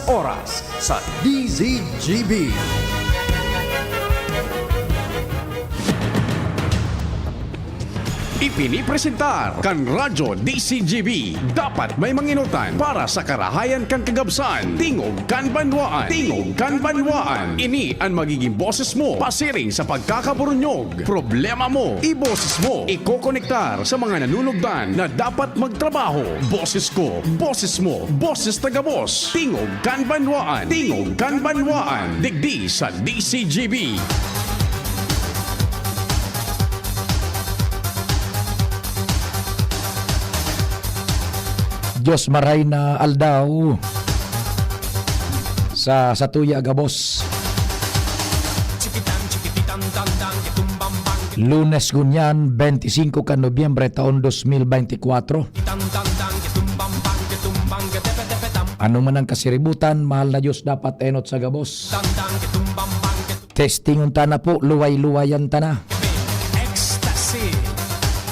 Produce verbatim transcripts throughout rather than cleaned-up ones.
Oras sa D Z G B. Ipinipresentar kan Radyo D Z G B. Dapat may manginotan para sa karahayan kan kagabsan. Tingog kan banwaan. Tingog kan banwaan. Ini an magiging boses mo pasiring sa pagkakaburunyog. Problema mo, iboses mo. Ikokonektar sa mga nanunugdan na dapat magtrabaho. Boses ko, boses mo, boses ta gabos. Tingog kan banwaan. Tingog kan banwaan. Digdi sa D Z G B. Diyos maray na aldaw sa, sa tuya gabos. Lunes ngunyan, twenty-cinco kan Nobyembre, taon dos mil beintikwatro. Ano man ang kasiributan, mahal na Diyos, dapat enot sa gabos. Testingon ta na po, luway-luwayan ta na.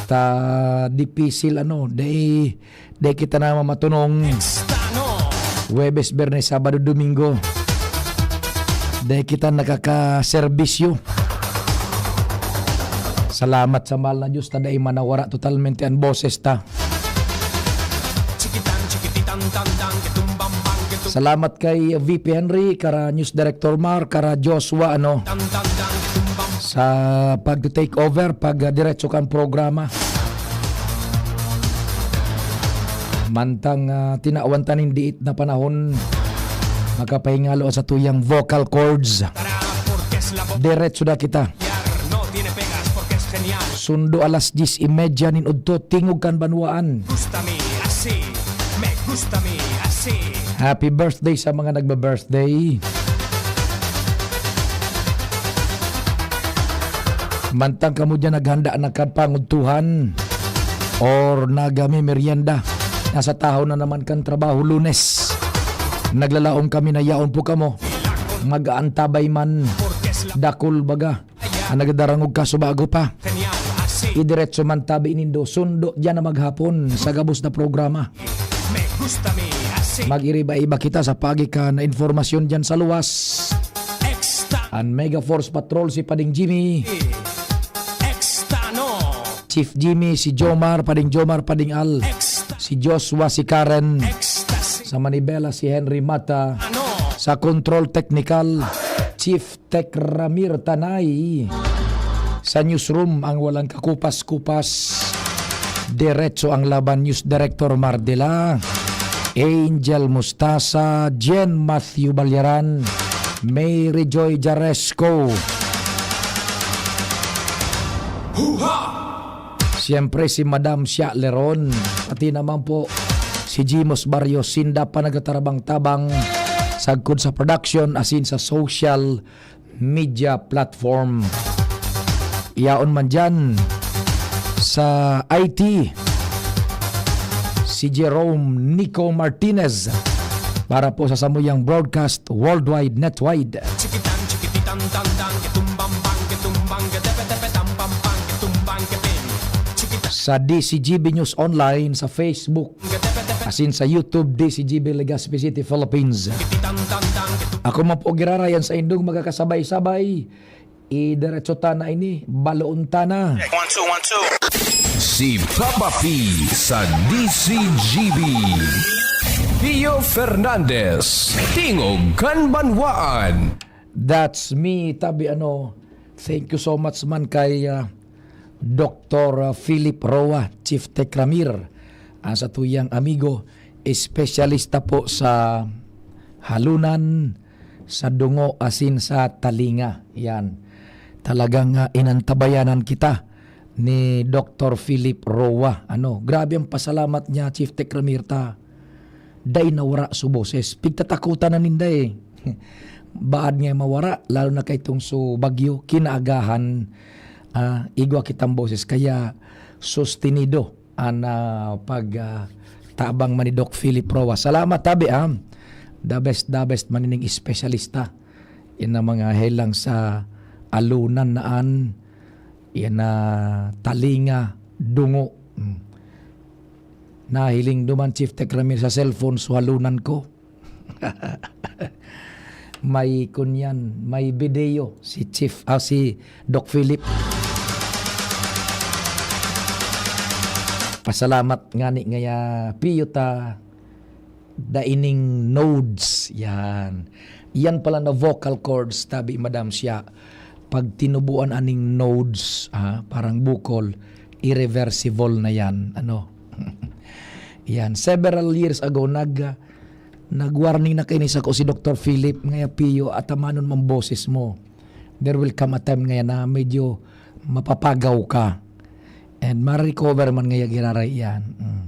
Ta dipisil, ano, dai, dai kita na mamatunong. Huwebes, Biyernes, Sabado, Domingo. Dai kita nakakaserbisyo. Salamat sa mahal na Diyos, ta dai manawara totalmente an boses ta. Salamat kay V P Henry, kara News Director Mar, kara Joshua, ano, sa pag-take over, pag, ah, diretso kan programa. Mantang, ah, tinawan ta nin diit na panahon, makapahingalo sa tuyang vocal cords. Diretso na kita. Sundo alas diyes y media nin udto, tingog kan banwaan. Gusta mi asi, me gusta mi asi. Happy birthday sa mga nagbe-birthday. Mantang kamo diyan naghanda na kan pangudtuhan or nagmemerienda, nasa tahaw na naman kan trabaho Lunes. Naglalaom kami na yaon po kamo. Mag-aantabay man, dakul baga. An nagdarangog ka, subago pa. Idiretso man tabi nindo, sundo diyan na maghapon sa gabos na programa. Mag-iriba-iba kita sa pagi kan impormasyon diyan sa luwas. An Mega Force Patrol, si Pading Jimmy. Chief Jimmy, si Jomar, Pading Jomar, Pading Al. Si Joshua, si Karen. Sa Manibela, si Henry Mata. Sa Control Technical, Chief Tech Ramir Tanay. Sa newsroom, ang walang kakupas-kupas. Diretso ang laban, News Director Mardela, Angel Mustasa, Jen Matthew Balyaran, Mary Joy Jaresco. Siyempre, si Madam Shia Leron, pati naman po si Jimos Barrios, sinda pa nagtatarabang-tabang sagkod sa production asin sa social media platform. Yaon man dyan sa I T, si Jerome Nico Martinez para po sa samuyang broadcast worldwide, netwide. Sa D C G B News Online sa Facebook, asin sa YouTube, D C G B Legazpi City, Philippines. Ako man po giraray an saindong magkakasabay-sabay. Idiretso ta na ini, baloon ta na. One, two, one, two. Si Papa P sa D C G B. Pio Fernandez, Tingog kan Banwaan. That's me, tabi ano. Thank you so much man kay, ah, Doktor Philip Roa, Chief Tech Ramir, ang satuyang amigo, espesyalista po sa halunan, sa dungo asin sa talinga. Yan. Talagang, ah, inantabayanan kita ni Doktor Philip Roa. Ano, grabe ang pasalamat niya, Chief Tech Ramir, ta dai nawara so boses. Pigtatakotan na ninda, eh. Baad nga mawara, lalo na kaitong so bagyo, kinaagahan, ah, igwa kitang boses. Kaya sustenido an, ah, pag, ah, tabang man ni Doc Philip Roa. Salamat, tabi, ah. The best, the best man ining espesyalista. Yan ang mga helang sa alunan na an, yan na talinga, dungo. Hmm. Nahiling duman, Chief Tech Ramir, sa cellphone, so halunan ko. may kunyan, may video si Chief, ah, si Doc Philip. Pasalamat ngani ngaya piyo ta daining nodes. Yan. Yan pala na vocal cords, tabi, madam, siya. Pag tinubuan aning nodes, ah, parang bukol, irreversible na yan. Ano? Yan. Several years ago, nag, nag-warning na kaini sako si Doctor Philip, ngaya piyo, atamanon man boses mo. There will come a time ngaya na medyo mapapagaw ka. And ma-recover man ngaya giraray yan. Mm.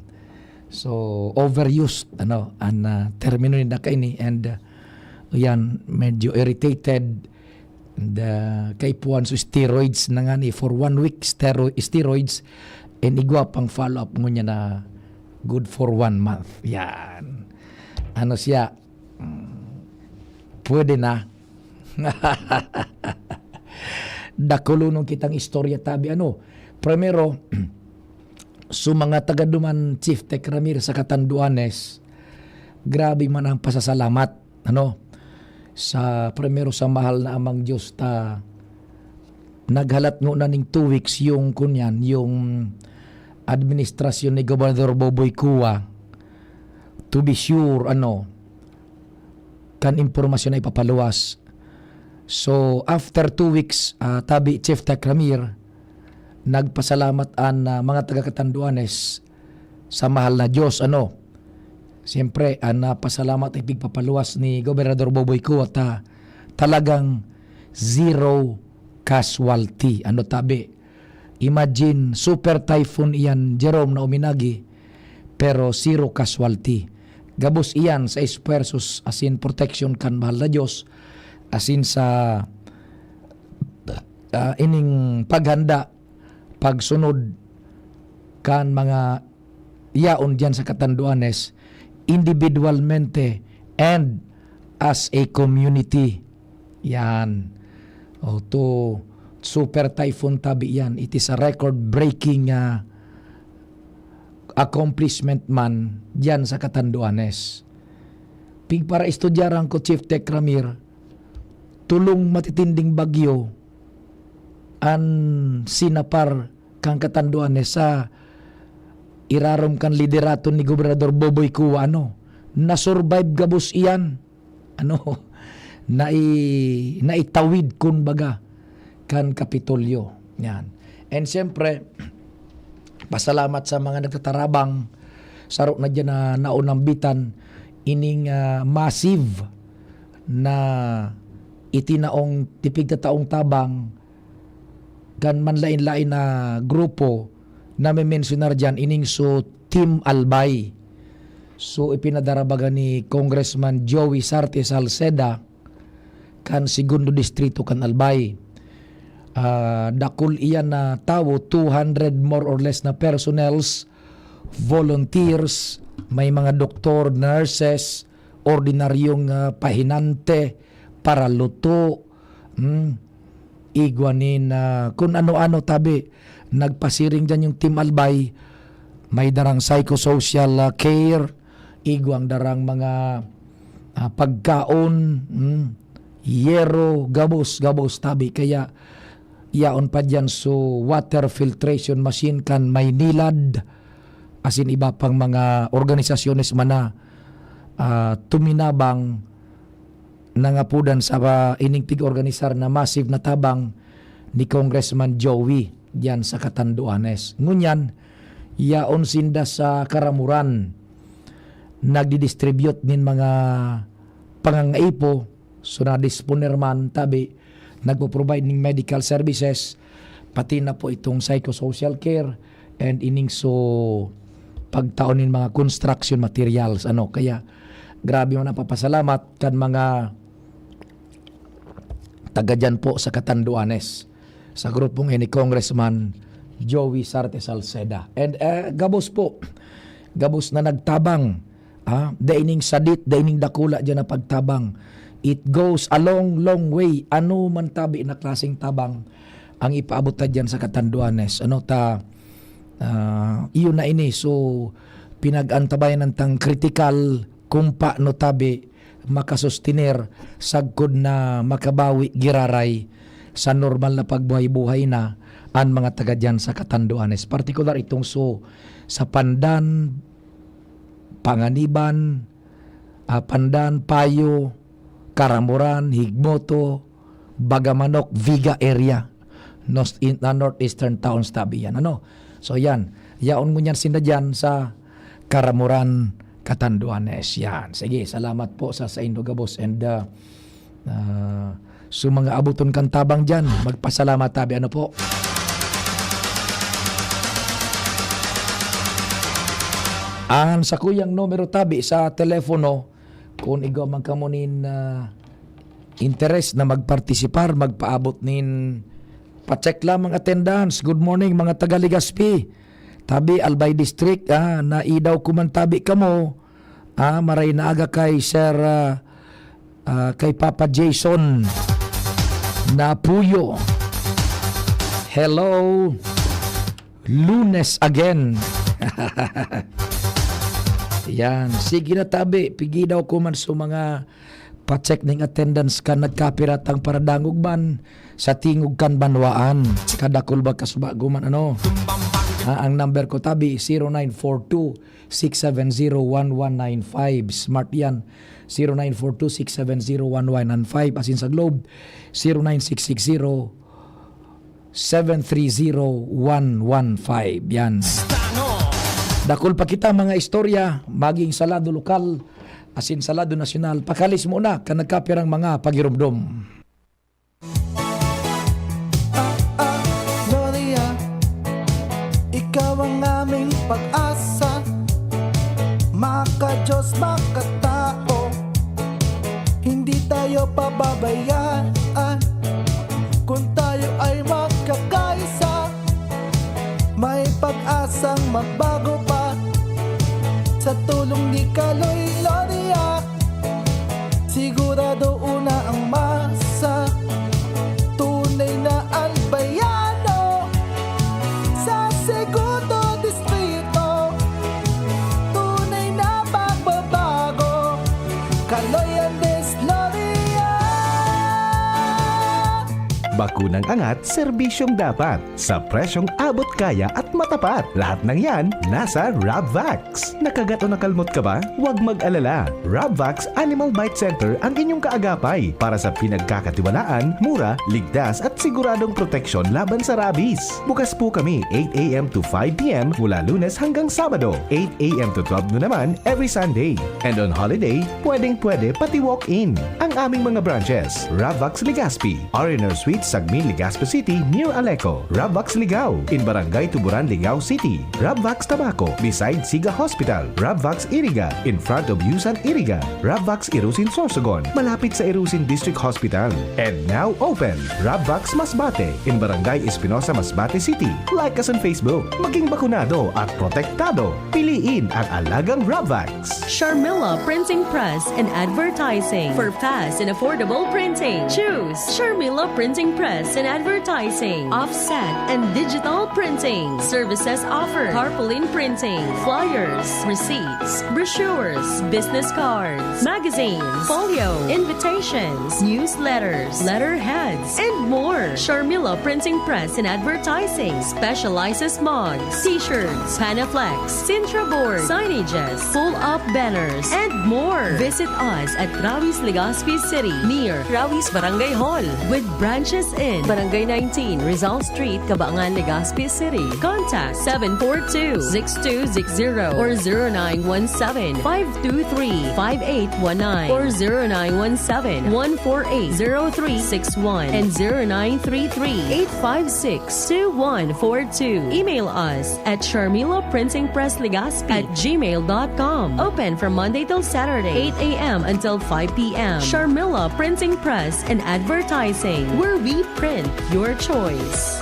So, overused, ano, an, ah, termino ninda kaini. And, ah, yan, medyo irritated. And, ah, kaipuhan so steroids na ngani for one week, stero-, steroids. And igwa pang follow-up ngunyan na good for one month. Yan. Ano siya? Mm, pwede na. Dakulunong kitang istorya, tabi. Ano? Primero, so mga taga duman, Chief Tech Ramir, sa Catanduanes, grabe man ang pasasalamat, ano? Sa, primero, sa mahal na Amang Diyos ta naghalat ngona ning two weeks yung, kunyan, yung administrasyon ni Gobernador Boboy Cua. To be sure, ano, kan impormasyon na ipapaluwas. So, after two weeks, ah, tabi, Chief Tech Ramir, nagpasalamat an, ah, mga taga Catanduanes sa mahal na Diyos, ano. Siyempre, an, ah, pasalamat ay pigpapaluwas ni Gobernador Boboy Cua ta talagang zero casualty. Ano, tabi? Imagine, super typhoon iyan, Jerome, na uminagi, pero zero casualty. Gabos iyan sa esfuerzos asin proteksyon kan mahal na Diyos, asin sa, ah, ining paghanda, pagsunod kan mga yaon diyan sa Catanduanes, individualmente and as a community. Yan. O, to super typhoon tabi yan. It is a record-breaking, ah, accomplishment man diyan sa Catanduanes. Pigparaestudyaran ko, Chief Tech Ramir, tolong matitinding bagyo an sinapar kan Catanduanes sa irarom kan liderato ni Gobernador Boboy Cua, ano, na-survive gabos iyan. Ano, nai-, naitawid, kun baga, kan Kapitolyo. Yan. And siyempre, pasalamat sa mga nagtatarabang, saro na diyan na naunambitan ining, ah, massive na itinaong, ipigtataong tabang kan manlain-lain na grupo na may mensionar diyan, ining so Team Albay. So, ipinadara baga ni Congressman Joey Sarte Salceda kan Segundo Distrito kan Albay. Ah, dakul iyan na tawo, two hundred more or less na personnels, volunteers, may mga doktor, nurses, ordinaryong, ah, pahinante, paraluto, hmm, igwa nin, ah, kun ano-ano tabi. Nagpasiring diyan yung Team Albay, may darang psychosocial, ah, care, igwang darang mga, ah, pagkaon, hmm, yero, gabos, gabos tabi. Kaya yaon pa diyan so water filtration machine kan Maynilad, asin iba pang mga organisasyones man na, ah, tuminabang, nangapodan sa, ah, ining pig-organisar na massive na tabang ni Congressman Joey diyan sa Catanduanes. Ngunyan, yaon sinda sa Caramoran, nagdi-distribute nin mga pangangaipo, so nadisponer man, tabi, nagpo-provide ning medical services, pati na po itong psychosocial care, and ining so pagtao nin mga construction materials, ano. Kaya, grabe man ang papasalamat kan mga taga diyan po sa Catanduanes, sa grupong ini Congressman Joey Sarte Salceda. And, eh, gabos po, gabos na nagtabang, ah, daining sadit, daining dakula diyan na pagtabang. It goes a long, long way. Ano man tabi na klaseng tabang ang ipaabot ta diyan sa Catanduanes. Ano ta, ah, iyon na ini. So, pinag-antabayan tang critical kung paano tabi makasustener sagkod na makabawi giraray sa normal na pagbuhay-buhay na an mga taga diyan sa Catanduanes. Partikular itong so sa Pandan, Panganiban, ah, Pandan, Payo, Caramoran, Higmoto, Bagamanok, Viga area. Nos-, in, ah, northeastern towns tabi yan, ano? So, yan. Yaon mo niyan sinda dyan sa Caramoran, Catanduanes. Yan. Sige, salamat po sa, sa indo gabos and, ah, ah, so mga abuton kan tabang dyan, magpasalamat tabi. Ano po? Ang sakuyang numero tabi sa telepono, kung igwa man kamo nin, ah, interes na magpartisipar, magpaabot nin pa-check lamang attendance. Good morning, mga taga Legazpi. Tabi, Albay District, ah, naidaw ko man tabi kamo. Ah, maray na aga kay Sir, ah, ah, kay Papa Jason Napuyo. Hello. Lunes again. Yan. Sige na tabi. Pigi daw ko man sa mga pa-check ning attendance kan nagkapiratang paradangog man sa tingog kan banwaan. Kadakul ba kasubago man ano? Ah, ang number ko tabi, zero nine four two, six seven zero, one one nine five. Smart yan. Zero nine four two, six seven zero, one one nine five. Asin sa Globe, zero nine six six zero, seven three zero, one one five. Yan. Dakul pa kita mga istorya, maging sa lado lokal, asin sa lado nasyonal. Pakalis muna kan nagkapirang mga pagirumdom. Ah, ah, Gloria, ikaw ang aming pag-asa. Maka-Diyos, makatao, hindi tayo pababayaan. Kung tayo ay magkakaisa, may pag-asang magbago pa. Sa tulong ni Kaloy Gloria, sigurado una ang masa. Tunay na Albayano sa Segundo Distrito. Tunay na pagbabago. Kaloy Andes Gloria. Bakunang angat, serbisyong dapat. Sa presyong abot kaya at matapat. Lahat ng yan, nasa Rabvax. Nakagat o nakalmot ka ba? Huwag mag-alala. Rabvax Animal Bite Center ang inyong kaagapay para sa pinagkakatiwalaan, mura, ligtas at siguradong proteksyon laban sa rabies. Bukas po kami eight a m to five p m mula Lunes hanggang Sabado, eight a m to twelve noon naman every Sunday. And on holiday, pwedeng-pwede pati walk-in. Ang aming mga branches, Rabvax Legazpi, R and R Suite, Sagmin, Legazpi City, near Aleco. Rabvax Ligao, in Barangay Tuburan, Ligao City. Rabvax Tabaco, beside Siga Hospital. Rabvax Iriga, in front of Yusan Iriga. Rabvax Irusin, Sorsogon, malapit sa Irusin District Hospital. And now open, Rabvax Masbate, in Barangay Espinosa, Masbate City. Like us on Facebook. Maging bakunado at protektado. Piliin ang alagang Rabvax. Sharmila Printing Press and Advertising. For fast and affordable printing, choose Sharmila Printing Press and Advertising. Offset and digital printing. Services offered: tarpaulin printing, flyers, receipts, brochures, business cards, magazines, folio, invitations, newsletters, letterheads, and more. Sharmila Printing Press and Advertising specializes mugs, t-shirts, Panaflex, Sintra board, signages, pull-up banners, and more. Visit us at Rawi's Legazpi City, near Rawi's Barangay Hall, with branches in Barangay nineteen, Rizal Street, Cabangan, Legazpi City. Contact seven four two, six two six zero or zero nine one seven, five two three, five eight one nine or zero nine one seven, one four eight, zero three six one and zero nine three three, eight five six, two one four two. Email us at Sharmila Printing Press Legazpi at gmail dot com. Open from Monday till Saturday, eight a m until five p m. Sharmila Printing Press and Advertising, where we print your choice.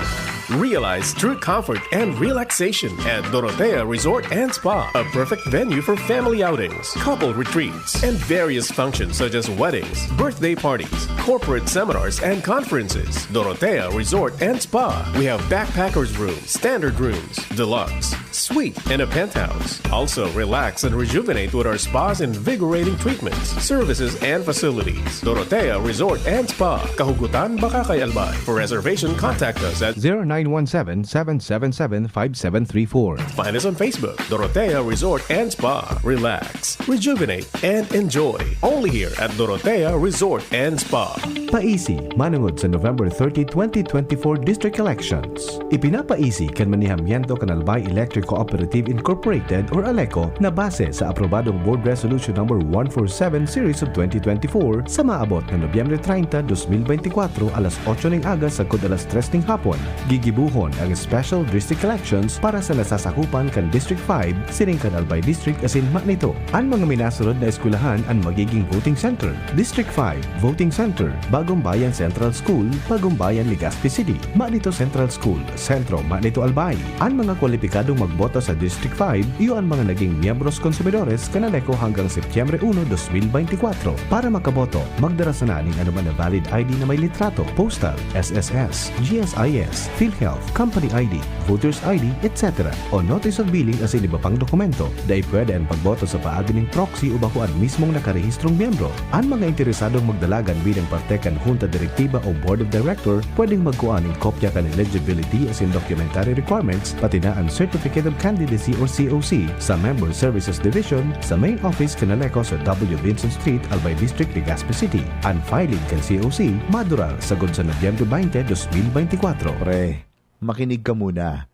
Realize true comfort and relaxation at Dorotea Resort and Spa, a perfect venue for family outings, couple retreats, and various functions such as weddings, birthday parties, corporate seminars, and conferences. Dorotea Resort and Spa. We have backpackers room, standard rooms, deluxe, Suite and a penthouse. Also, relax and rejuvenate with our spa's invigorating treatments, services, and facilities. Dorotea Resort and Spa, Kahugutan, Bacacay, Albay. For reservation, contact us at zero nine one seven, seven seven seven, five seven three four. Find us on Facebook, Dorotea Resort and Spa. Relax, rejuvenate, and enjoy. Only here at Dorotea Resort and Spa. Paisi, manungod sa November thirty, twenty twenty-four District Elections. Ipinapaisi kan manihamiento kan Albay Electric Cooperative Incorporated or ALECO na base sa aprobadong Board Resolution Number one four seven Series of twenty twenty-four sa maabot na Nobyembre treinta, dos mil beintikwatro, alas otso ning aga sagkod alas tres ning hapon. Gigibuhon ang special district elections para sa nasasakupan kan District five, siring kan Albay District asin Manito. An mga minasunod na eskwelahan an magiging voting center: District five Voting Center, Bagong Bayan Central School, Bagong Bayan, Legazpi City; Manito Central School, Centro, Manito, Albay. An mga kwalipikadong magboto sa District five, iyo an mga naging miyembros konsumidores kan ALECO hanggang Setyembre uno, dos mil beintikwatro. Para makaboto, magdara sana nin anoman na valid I D na may litrato, postal, S S S, G S I S, PhilHealth, company I D, voter's I D, et cetera, o notice of billing asin iba pang dokumento. Dai pwede an pagboto sa paagi nin proxy o bako an mismong nakarehistrong miyembro. An mga interesadong magdalagan bilang parte kan Junta Direktiba o Board of Director pwedeng magkua nin kopya kan eligibility asin documentary requirements, pati na an Certificate of Candidacy or C O C, sa Member Services Division, sa Main Office kan ALECO sa W Vinson Street, Albay District, Legazpi City. An filing kan C O C madurar sagkod sa Nobyembre twenty, dos mil beintikwatro. Pre, makinig ka muna.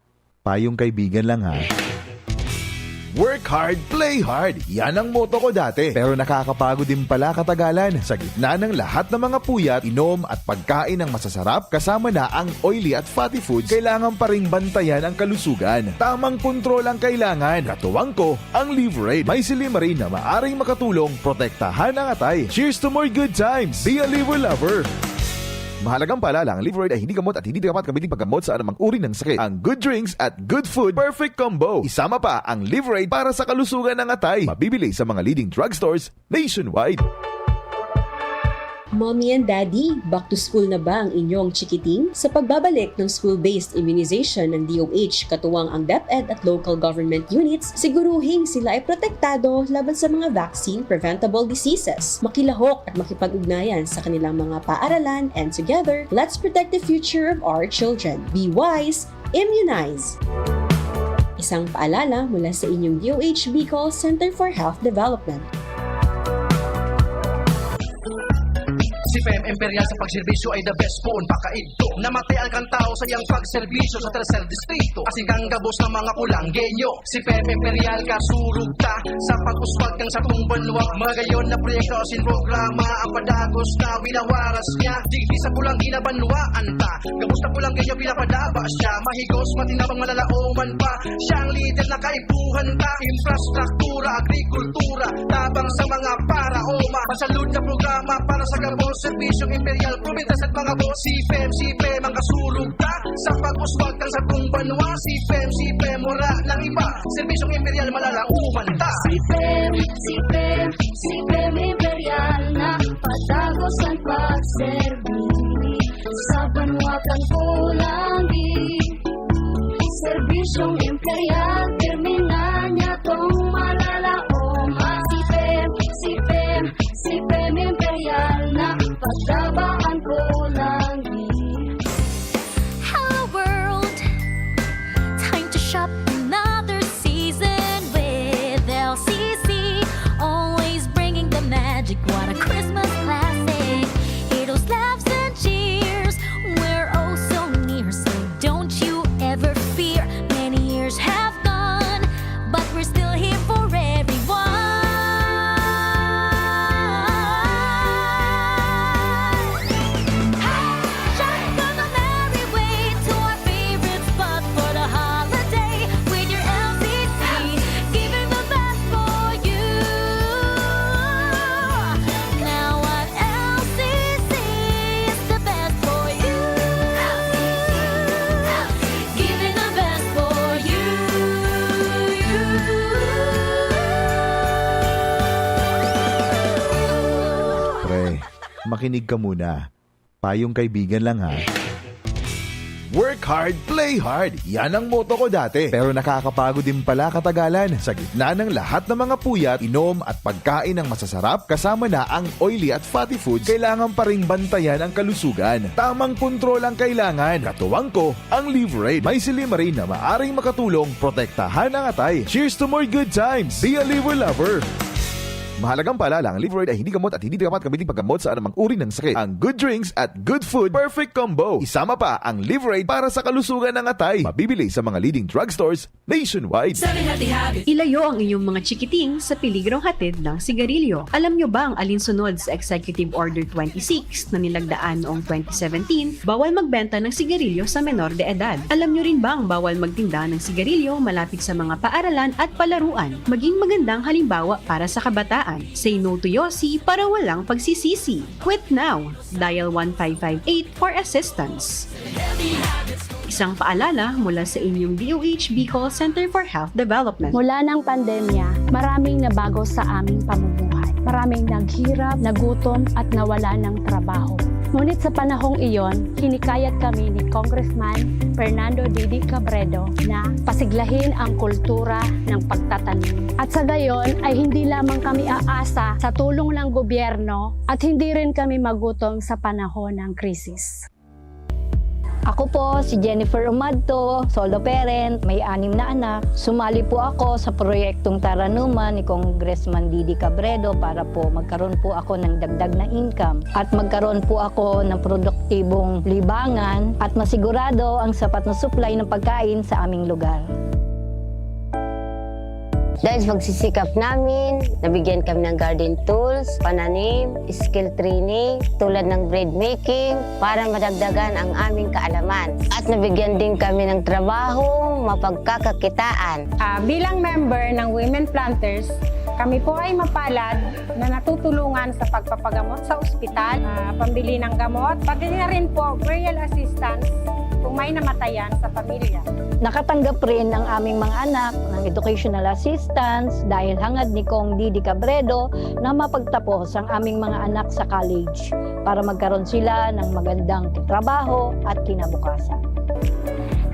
Payong kaibigan lang, ha. Work hard, play hard. Yan ang motto ko dati. Pero nakakapagod din pala katagalan. Sa gitna ng lahat ng mga puyat, inom at pagkain ng masasarap, kasama na ang oily at fatty foods, kailangan pa ring bantayan ang kalusugan. Tamang kontrol ang kailangan. Katuwang ko, ang Liverade. May silymarin na maaring makatulong protektahan ang atay. Cheers to more good times! Be a Liver Lover! Mahalagang paalala, ang Liverade ay hindi gamot at hindi dapat gamitin paggamot sa anumang uri ng sakit. Ang good drinks at good food, perfect combo. Isama pa ang Liverade para sa kalusugan ng atay. Mabibili sa mga leading drugstores nationwide. Mommy and Daddy, back to school na ba ang inyong chikiting? Sa pagbabalik ng school-based immunization ng D O H, katuwang ang DepEd at local government units, siguruhing sila ay protektado laban sa mga vaccine-preventable diseases. Makilahok at makipag-ugnayan sa kanilang mga paaralan, and together, let's protect the future of our children. Be wise, immunize! Isang paalala mula sa inyong D O H Bicol Center for Health Development. Si P M Imperial sa pagserbisyo ay the best poon pakaidto. Namatian kan tao sa iyang pagserbisyo sa Tercer Distrito. Asin kan gabos na mga Pulanggenyo. Si P M Imperial kasurog ta sa pag-uswag kan satong banwa. Magayon na proyekto asin programa ang padagos na winawaras niya. Digdi sa Pulangi na banwaan ta. Gabos na Pulanggenyo pinapadaba siya. Mahigos, matinabang, malalaoman pa. Siya ang lider na kaipuhan ta. Infrastruktura, agrikultura, tabang sa mga paraoma. Pasalud na programa para sa gabos, serbisyong Imperial, probinsya sa mga boss. Si P M, si P M ang kasurog ta sa pag-uswag kan satong banwa. Si P M, si P M, wala nang iba. Serbisyong Imperial, malalaoman ta. Si P M, si P M, si P M Imperial na padagos ang pagserbi sa banwa kan Pulangi. Serbisyong Imperial, terminal niya tong malalaom. Ah, si P M, si P M, si P M Imperial na pagdabaan ko lang. Hello world! Time to shop another season with L C C. Always bringing the magic. What a Christmas classic. Hear those laughs and cheers. We're oh so near, so don't you ever fear. Many years have gone, but we're still here for everyone. Hey! Shop on the merry way to our favorite spot for the holiday with your L C C. Giving the best for you. Now at L C C is the best for you. Giving the best for you. Pre, makinig ka muna. Payong kaibigan lang, ha. Work hard, play hard. Yan ang motto ko dati. Pero nakakapagod din pala katagalan. Sa gitna ng lahat ng mga puyat, inom at pagkain ng masasarap, kasama na ang oily at fatty foods, kailangan pa ring bantayan ang kalusugan. Tamang kontrol ang kailangan. Katuwang ko, ang Liverade. May silymarin na maaring makatulong protektahan ang atay. Cheers to more good times! Be a Liver Lover! Mahalagang paalala, ang Liverade ay hindi gamot at hindi dapat gamitin paggamot sa anumang uri ng sakit. Ang good drinks at good food, perfect combo. Isama pa ang Liverade para sa kalusugan ng atay. Mabibili sa mga leading drugstores nationwide. Ilayo ang inyong mga chikiting sa peligrong hatid ng sigarilyo. Alam nyo bang alinsunod sa Executive Order twenty-six na nilagdaan noong twenty seventeen, bawal magbenta ng sigarilyo sa menor de edad? Alam nyo rin bang bawal magtinda ng sigarilyo malapit sa mga paaralan at palaruan? Maging magandang halimbawa para sa kabataan. Say no to Yossi para walang pagsisisi. Quit now! Dial one five five eight for assistance. Isang paalala mula sa inyong D O H Bicol Center for Health Development. Mula ng pandemya, maraming nabago sa aming pamumuhay. Maraming naghirap, nagutom at nawala ng trabaho. Ngunit sa panahong iyon, hinikayat kami ni Congressman Fernando Didi Cabredo na pasiglahin ang kultura ng pagtatanim. At sa gayon ay hindi lamang kami aasa sa tulong ng gobyerno at hindi rin kami magutom sa panahon ng krisis. Ako po si Jennifer Umadto, solo parent, may anim na anak. Sumali po ako sa proyektong Taranuman ni Congressman Didi Cabredo para po magkaroon po ako ng dagdag na income at magkaroon po ako ng produktibong libangan at masigurado ang sapat na supply ng pagkain sa aming lugar. Dahil sa pagsisikap namin, nabigyan kami ng garden tools, pananim, skill training tulad ng bread making para madagdagan ang aming kaalaman. At nabigyan din kami ng trabaho, mapagkakakitaan. Ah, bilang member ng Women Planters, kami po ay mapalad na natutulungan sa pagpapagamot sa ospital, ah, pambili ng gamot, pati na rin po burial assistance kung may namatayan sa pamilya. Nakatanggap rin ang aming mga anak ng educational assistance dahil hangad ni Cong Didi Cabredo na mapagtapos ang aming mga anak sa college para magkaroon sila ng magandang trabaho at kinabukasan.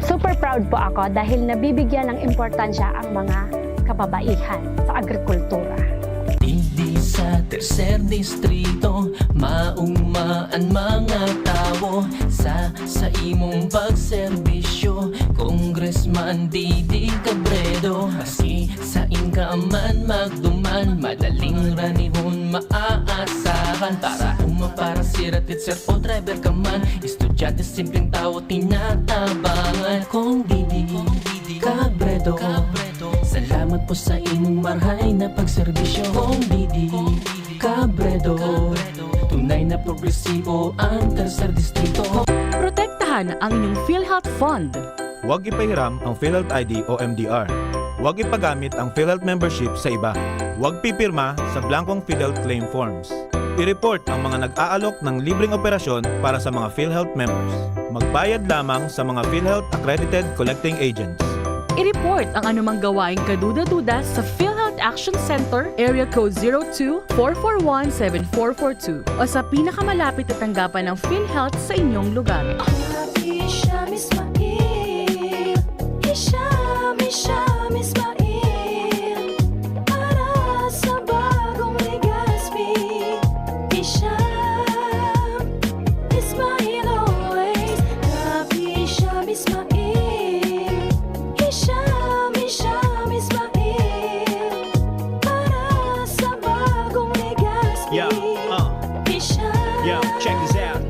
Super proud po ako dahil nabibigyan ng importansya ang mga kababaihan sa agrikultura. Digdi sa tercer distrito, mauma an mga tawo sa sa imong pagserbisyo, Congressman Didi Cabredo. Maski sain ka man magduman, madaling ranihon maaasahan. Para uma, para siratid, sir o driver ka man, estudyante, simpleng tawo, tinatabangan. Cong Didi Cabredo, salamat po sa imong marhay na pagserbisyo. Cong Didi Cabredo, tunay na progresibo ang Tercer Distrito. Protektahan ang inyong PhilHealth Fund. Huwag ipahiram ang PhilHealth I D o M D R. Huwag ipagamit ang PhilHealth membership sa iba. Huwag pipirma sa blankong PhilHealth claim forms. I-report ang mga nag-aalok ng libreng operasyon para sa mga PhilHealth members. Magbayad lamang sa mga PhilHealth accredited collecting agents. I-report ang anumang gawaing kaduda-duda sa PhilHealth Action Center, Area Code zero two, four four one, seven four four two o sa pinakamalapit na tanggapan ng PhilHealth sa inyong lugar. Hisham Ismail, Hisham, Hisham Ismail, para sa bagong Legazpi. Hisham Ismail always, Kap Hisham Ismail, Hisham, Hisham Ismail, para sa bagong Legazpi. Yeah, uh, Hisham yeah, check this out.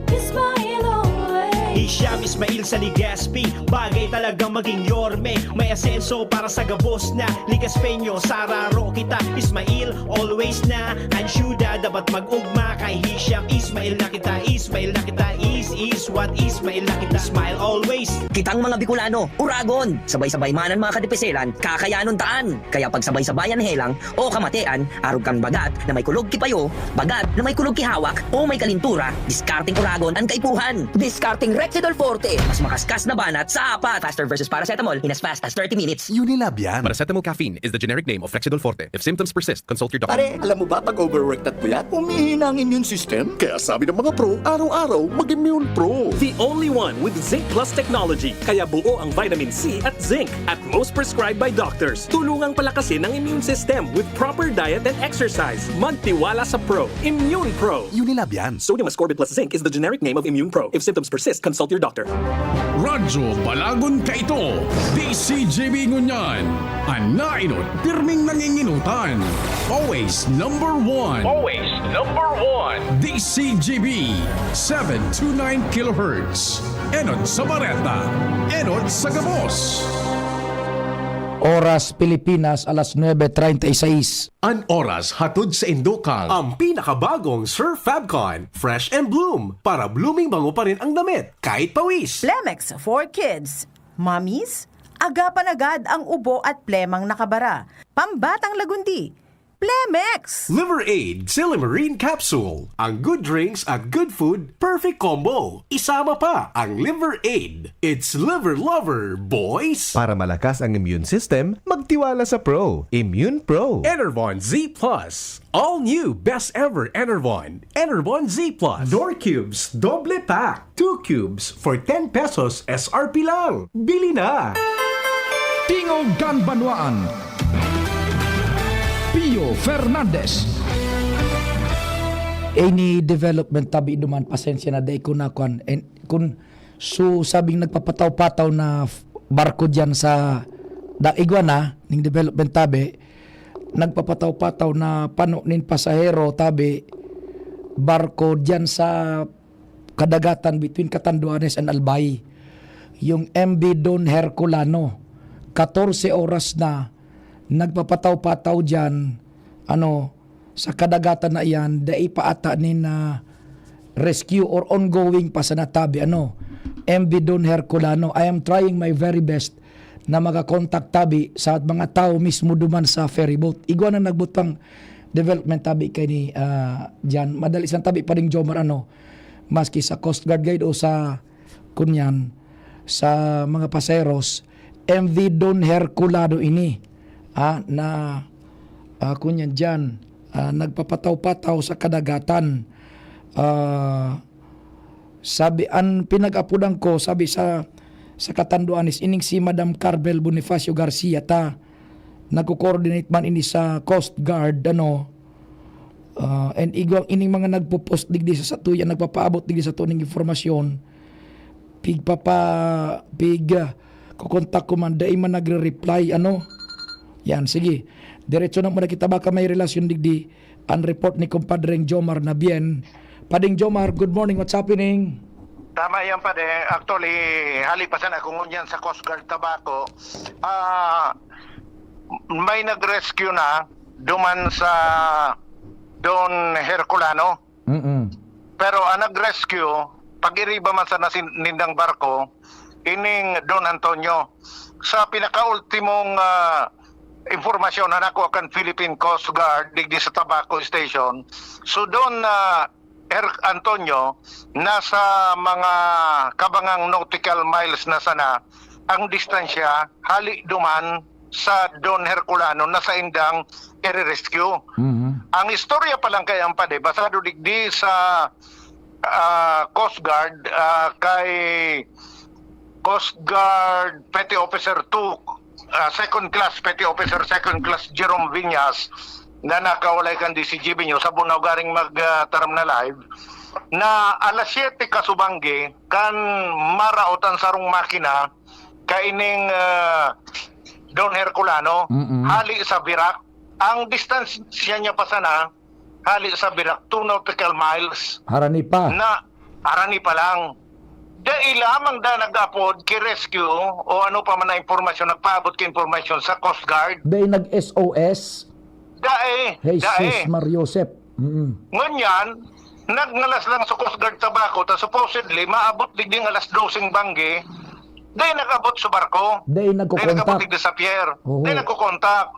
Ismail always. Hisham Ismail sa Legazpi, bagay talagang maging yorme. May asenso para sa gabos na Legazpeño. Sararo kita, Ismail, always na. Ang syudad dapat mag-ugma kay Hisham Ismail na kita. Ismail na kita, is, is what Ismail na kita. Smile always. Kitang mga Bicolano, uragon! Sabay-sabay man an mga kadipiselan, kakayanon taan! Kaya pagsabay-sabayan helang o kamatean, arog kan bagat na may kulog ki payo, bagat na may kulog ki hawak, o may kalintura, diskarteng uragon an kaipuhan! Diskarteng Rexidol Forte! Mas makaskas na banat sa apat! Faster versus paracetamol in as fast as thirty minutes. Unilab yan. Paracetamol caffeine is the generic name of Rexidol Forte. If symptoms persist, consult your doctor. Pare, alam mo ba pag overwork na at puyat, humihina ang immune system? Kaya sabi ng mga pro, araw-araw mag-immune pro. The Only one with Zinc Plus technology, kaya buo ang vitamin C at zinc at most prescribed by doctors. Tulungang palakasin ang immune system with proper diet and exercise. Magtiwala sa Pro. Immune Pro. Unilab yan. Sodium ascorbate plus zinc is the generic name of Immune Pro. If symptoms persist, consult your doctor. Radyo Balagon kaito, D C G B ngunyan. An nainot, pirming nanginginutan. Always number one. Always number one. D C G B, seven two nine kilohertz. Enot sa bareta. Enot sa gabos. Oras Pilipinas, alas nuebe treinta y seis. An oras hatod sa Indokang. Ang pinakabagong Surf Fabcon, Fresh and Bloom, para blooming bango pa rin ang damit, kahit pawis. Plemex for Kids. Mommies, agapan agad ang ubo at plemang nakabara. Pambatang lagundi. Plemex! Liver Aid, Silymarin Capsule. Ang good drinks at good food, perfect combo. Isama pa ang Liver Aid. It's Liver Lover, boys! Para malakas ang immune system, magtiwala sa Pro. Immune Pro. Enervon Z Plus. All new best ever Enervon. Enervon Z Plus. Door Cubes, doble pack. Two cubes for ten pesos S R P lang. Bili na! Tingog kan Banwaan, Pio Fernandez. Any development tabi duman, pasensya na, dai ko na kuan. And kun so sabing nagpapataw-pataw na f- barko diyan sa daigwa na ning development tabi, nagpapataw-pataw na pano nin pasahero tabi, barko diyan sa kadagatan between Catanduanes and Albay. Yung M V Don Herculano, katorse oras na nagpapataw-pataw diyan, ano, sa kadagatan na iyan, dai pa ata nin, ah, rescue or ongoing pa sana tabi, ano, M V Don Herculano. I am trying my very best na makakontak tabi sa mga tao mismo duman sa ferryboat. Igwa na nagbutang development tabi kay ni, ah, diyan. Madali sang tabi pa ning Jomar, ano, maski sa Coast Guard Guide o sa, kunyan, sa mga paseros, M V Don Herculano ini, ah, na, ah, kunyan diyan, ah, nagpapataw-pataw sa kadagatan. Ah, sabi, an pinag-apodan ko, sabi sa, sa Catanduanes, ining si Madam Carmel Bonifacio Garcia ta, nagko-coordinate man ini sa Coast Guard, ano, ah, and igwang ining mga nagpo-post digdi sa satuya, nagpapaabot digdi sa tuning impormasyon, pigpapa-, pig, ah, kukontak ko man, dai man nagre-reply, ano? Yan, sige. Diretso na muna kita, baka may relasyon digdi an report ni Compadreng Jomar na bien. Padeng Jomar, good morning, what's happening? Tama yan, pare. Actually, hali pa sana ako ngunyan sa Coast Guard Tabaco. Ah, may nag-rescue na duman sa Don Herculano. Mm-mm. Pero ang nag-rescue, pag-iriba man sana sin-, nindang barko, ining Don Antonio. Sa pinakaultimong ah, impormasyon na nakuha kan Philippine Coast Guard digdi sa Tabaco Station, so Don ah, Her Antonio, nasa mga kabangang nautical miles na sana ang distansya hali duman sa Don Herculano na saindang ire-rescue. Mhm. Ang istorya pa lang kaya ang pade, basado digdi sa ah, Coast Guard ah, kay Coast Guard Petty Officer two, ah, Second Class Petty Officer Second Class Jerome Viñas na nakawalay kan D C G B News, sabon na ugaring magtaram na live, na alas siyete kasubanggi kan maraot an sarong makina kaining ah, Don Herculano, Mm-mm. hali sa Virac. Ang distansya niya pa sana, hali sa Virac, two nautical miles. Harani pa. Na, harani pa lang. Dai lamang da nag-apod ki rescue o ano pa man na impormasyon, nagpaabot ki impormasyon sa Coast Guard. Dai nag-S O S. Dai, Jesus dai. Mar Joseph. Mm. Ngunyan, nagngalas lang sa Coast Guard Tabaco, ta supposedly, maabot digding alas doseng banggi, dai nag-abot sa barko. Dai Dai nag-abot nagko-contact. digdi sa pier. Oo. Dai nagko-contact.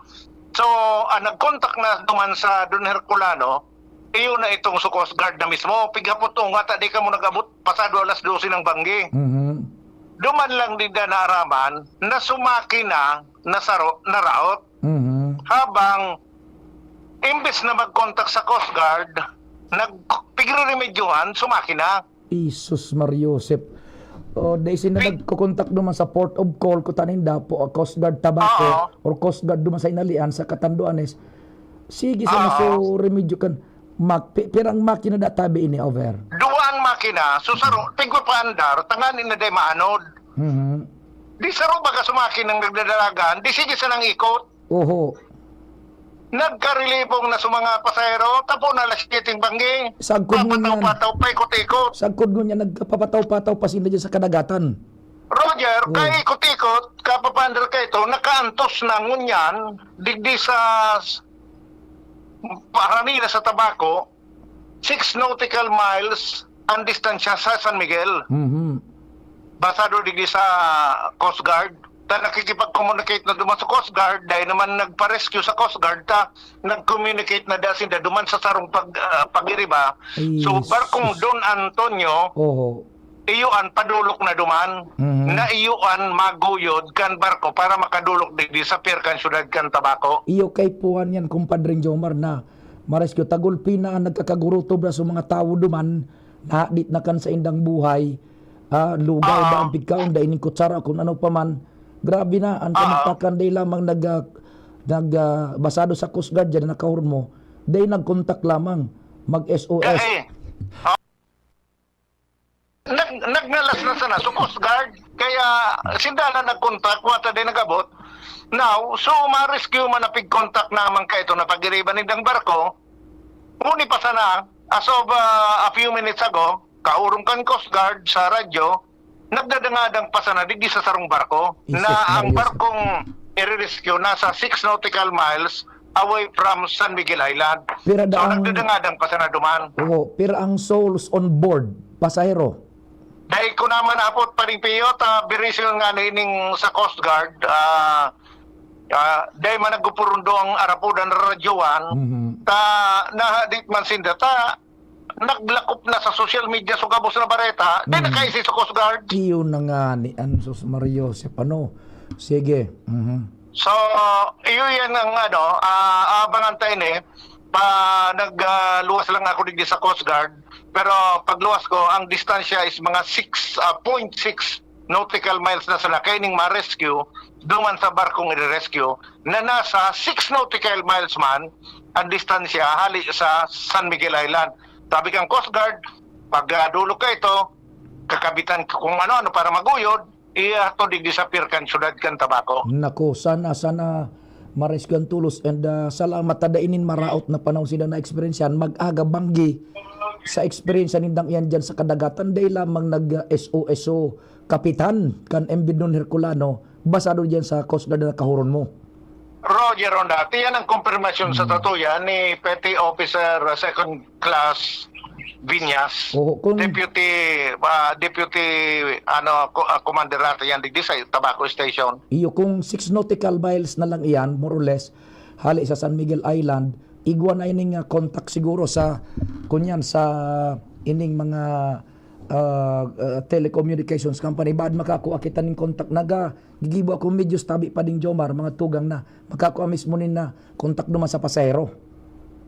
So, ah, nag-contact na duman sa Don Herculano, iyo na itong sa Coast Guard na mismo. Pighapot o nga, ta di ka mo nag-abot, pasado alas dose ng banggi. Mhm. Duman lang din na naaraman na sumaki na, nasaro, naraot. Mhm. Habang, imbes na mag-contact sa Coast Guard, nagpigriremedyohan, sumaki na. Jesus Mar Joseph. O, dai sinda Pi- nagko-contact duman sa port of call, kuta ninda, po, Coast Guard Tabaco, Oo. or Coast Guard duman sa Inalian, sa Catanduanes. Sige, sa Oo. maso remedyo kan, mak-, pi-, pirang makina da tabi ini, over? Duwa ang makina, so saro, tigwa pa andar, tanganing na dai maanod. Mhm. Di saro baga sa makina ang nagdadalagan, di sige sanang ikot. Oho. Nagkarilibong na sa mga pasahero, tapo na alas siyete ng banggi. Sagkod ngunyan. Papataw-pataw, paikot-ikot. Sagkod ngunyan, nagkapapataw-pataw pa sinda dyan sa kadagatan. Roger, Oh. kaikot-ikot, kapapaandar ka ito, nakaantos na ngunyan, digdi sa s-, harani na sa Tabaco, six nautical miles ang distansya sa San Miguel. Mhm. Basado digdi sa Coast Guard. Ta nakikipag-communicate na duman sa Coast Guard, dahil naman nagpa-rescue sa Coast Guard, ta nag-communicate na da sinda duman sa sarong pag-, ah, pag-iriba. Ay, So, barkong sus. Don Antonio, Oho. iyo an padulok na duman, Mhm. na iyo an maguyod kan barko para makadulok digdi sa pier kan siyudad kan Tabaco. Iyo kay puhan yan, Compadre Jomar, na marescue. Tagulpi na an nagkakagurutob na sa mga tawo duman, nahadit na kan saindang buhay, ah, lugaw ba Ah. ang pigkaon, dai nin kutsara, kung ano pa man. Grabe na, ang Ah. kamagtakan dai lamang nag, ah, nag, ah, basado sa Coast Guard dyan, nakahurmo, dai nag-contact lamang, mag-S O S. Eh, eh. Ah. Nag-, nagngalas na sana sa Coast Guard, kaya sinda na nag-contact, wata dai nag-abot. Now, so, ma-rescue man na pig-contact naman ka ito na pag-iriba nindang barko, nguni pa sana, as of, ah, a few minutes ago, kaurong kan Coast Guard sa radyo, nagdadangadang pa sana digdi sa sarong barko Isus na ang Maria. barkong i-rescue nasa six nautical miles away from San Miguel Island. Pira So, daang nagdadangadang pa sana duman. Oo, pira ang souls on board, pasahero? Dai ko naman apot, Paring Pio, ta very soon nga nining sa Coast Guard, ah, ah, dai man nagpupurundo ang arapudan na radyoan, Mhm. ta nahadit man sinda, ta naglakop na sa social media so gabos na bareta, dai Mhm. nakaisi sa Coast Guard. Iyo na nga ni an sus Mario Joseph, ano? Sige. Mhm. So, iyo yan ang ano, ah, abangan ta ini. Pa, nag, ah, luwas lang ako digdi sa Coast Guard, pero pagluwas ko, ang distansya is mga six, ah, point six nautical miles na sana kaining ma-rescue duman sa barkong i-rescue na nasa six nautical miles man ang distansya hali sa San Miguel Island. Sabi kang Coast Guard, pag, ah, dulog ka ito, kakabitan ka kung ano-ano para maguyod, ihatod digdi sa pier kan siyudad kan Tabaco. Naku, sana, sana ma-rescue an tolos and, ah, salamat ta dai nin maraot na panahon sinda na-eksperyensyahan. Mag-aga banggi sa eksperyensya nindang iyan diyan sa kadagatan, dai lamang nag-S O S o kapitan kan M V Don Herculano, basado diyan sa Coast Guard na nakahuron mo. Roger Ronda, iyan ang kumpirmasyon sa Hmm. totoo yan ni Petty Officer, uh, Second Class Viñas, Oo, kung Deputy, ah, Deputy, ano, co-, ah, Commander ata yan, digdi sa Tabaco Station. Iyo, kung six nautical miles na lang iyan, more or less, hali sa San Miguel Island, igwa na ining, ah, contact siguro sa, kunyan, sa ining mga, ah, ah, telecommunications company. Baad makakua kita ning contact. Naga, gigibo ako medyo tabi pa ding Jomar, mga tugang na. Makakua mismo nin na contact duman sa pasahero.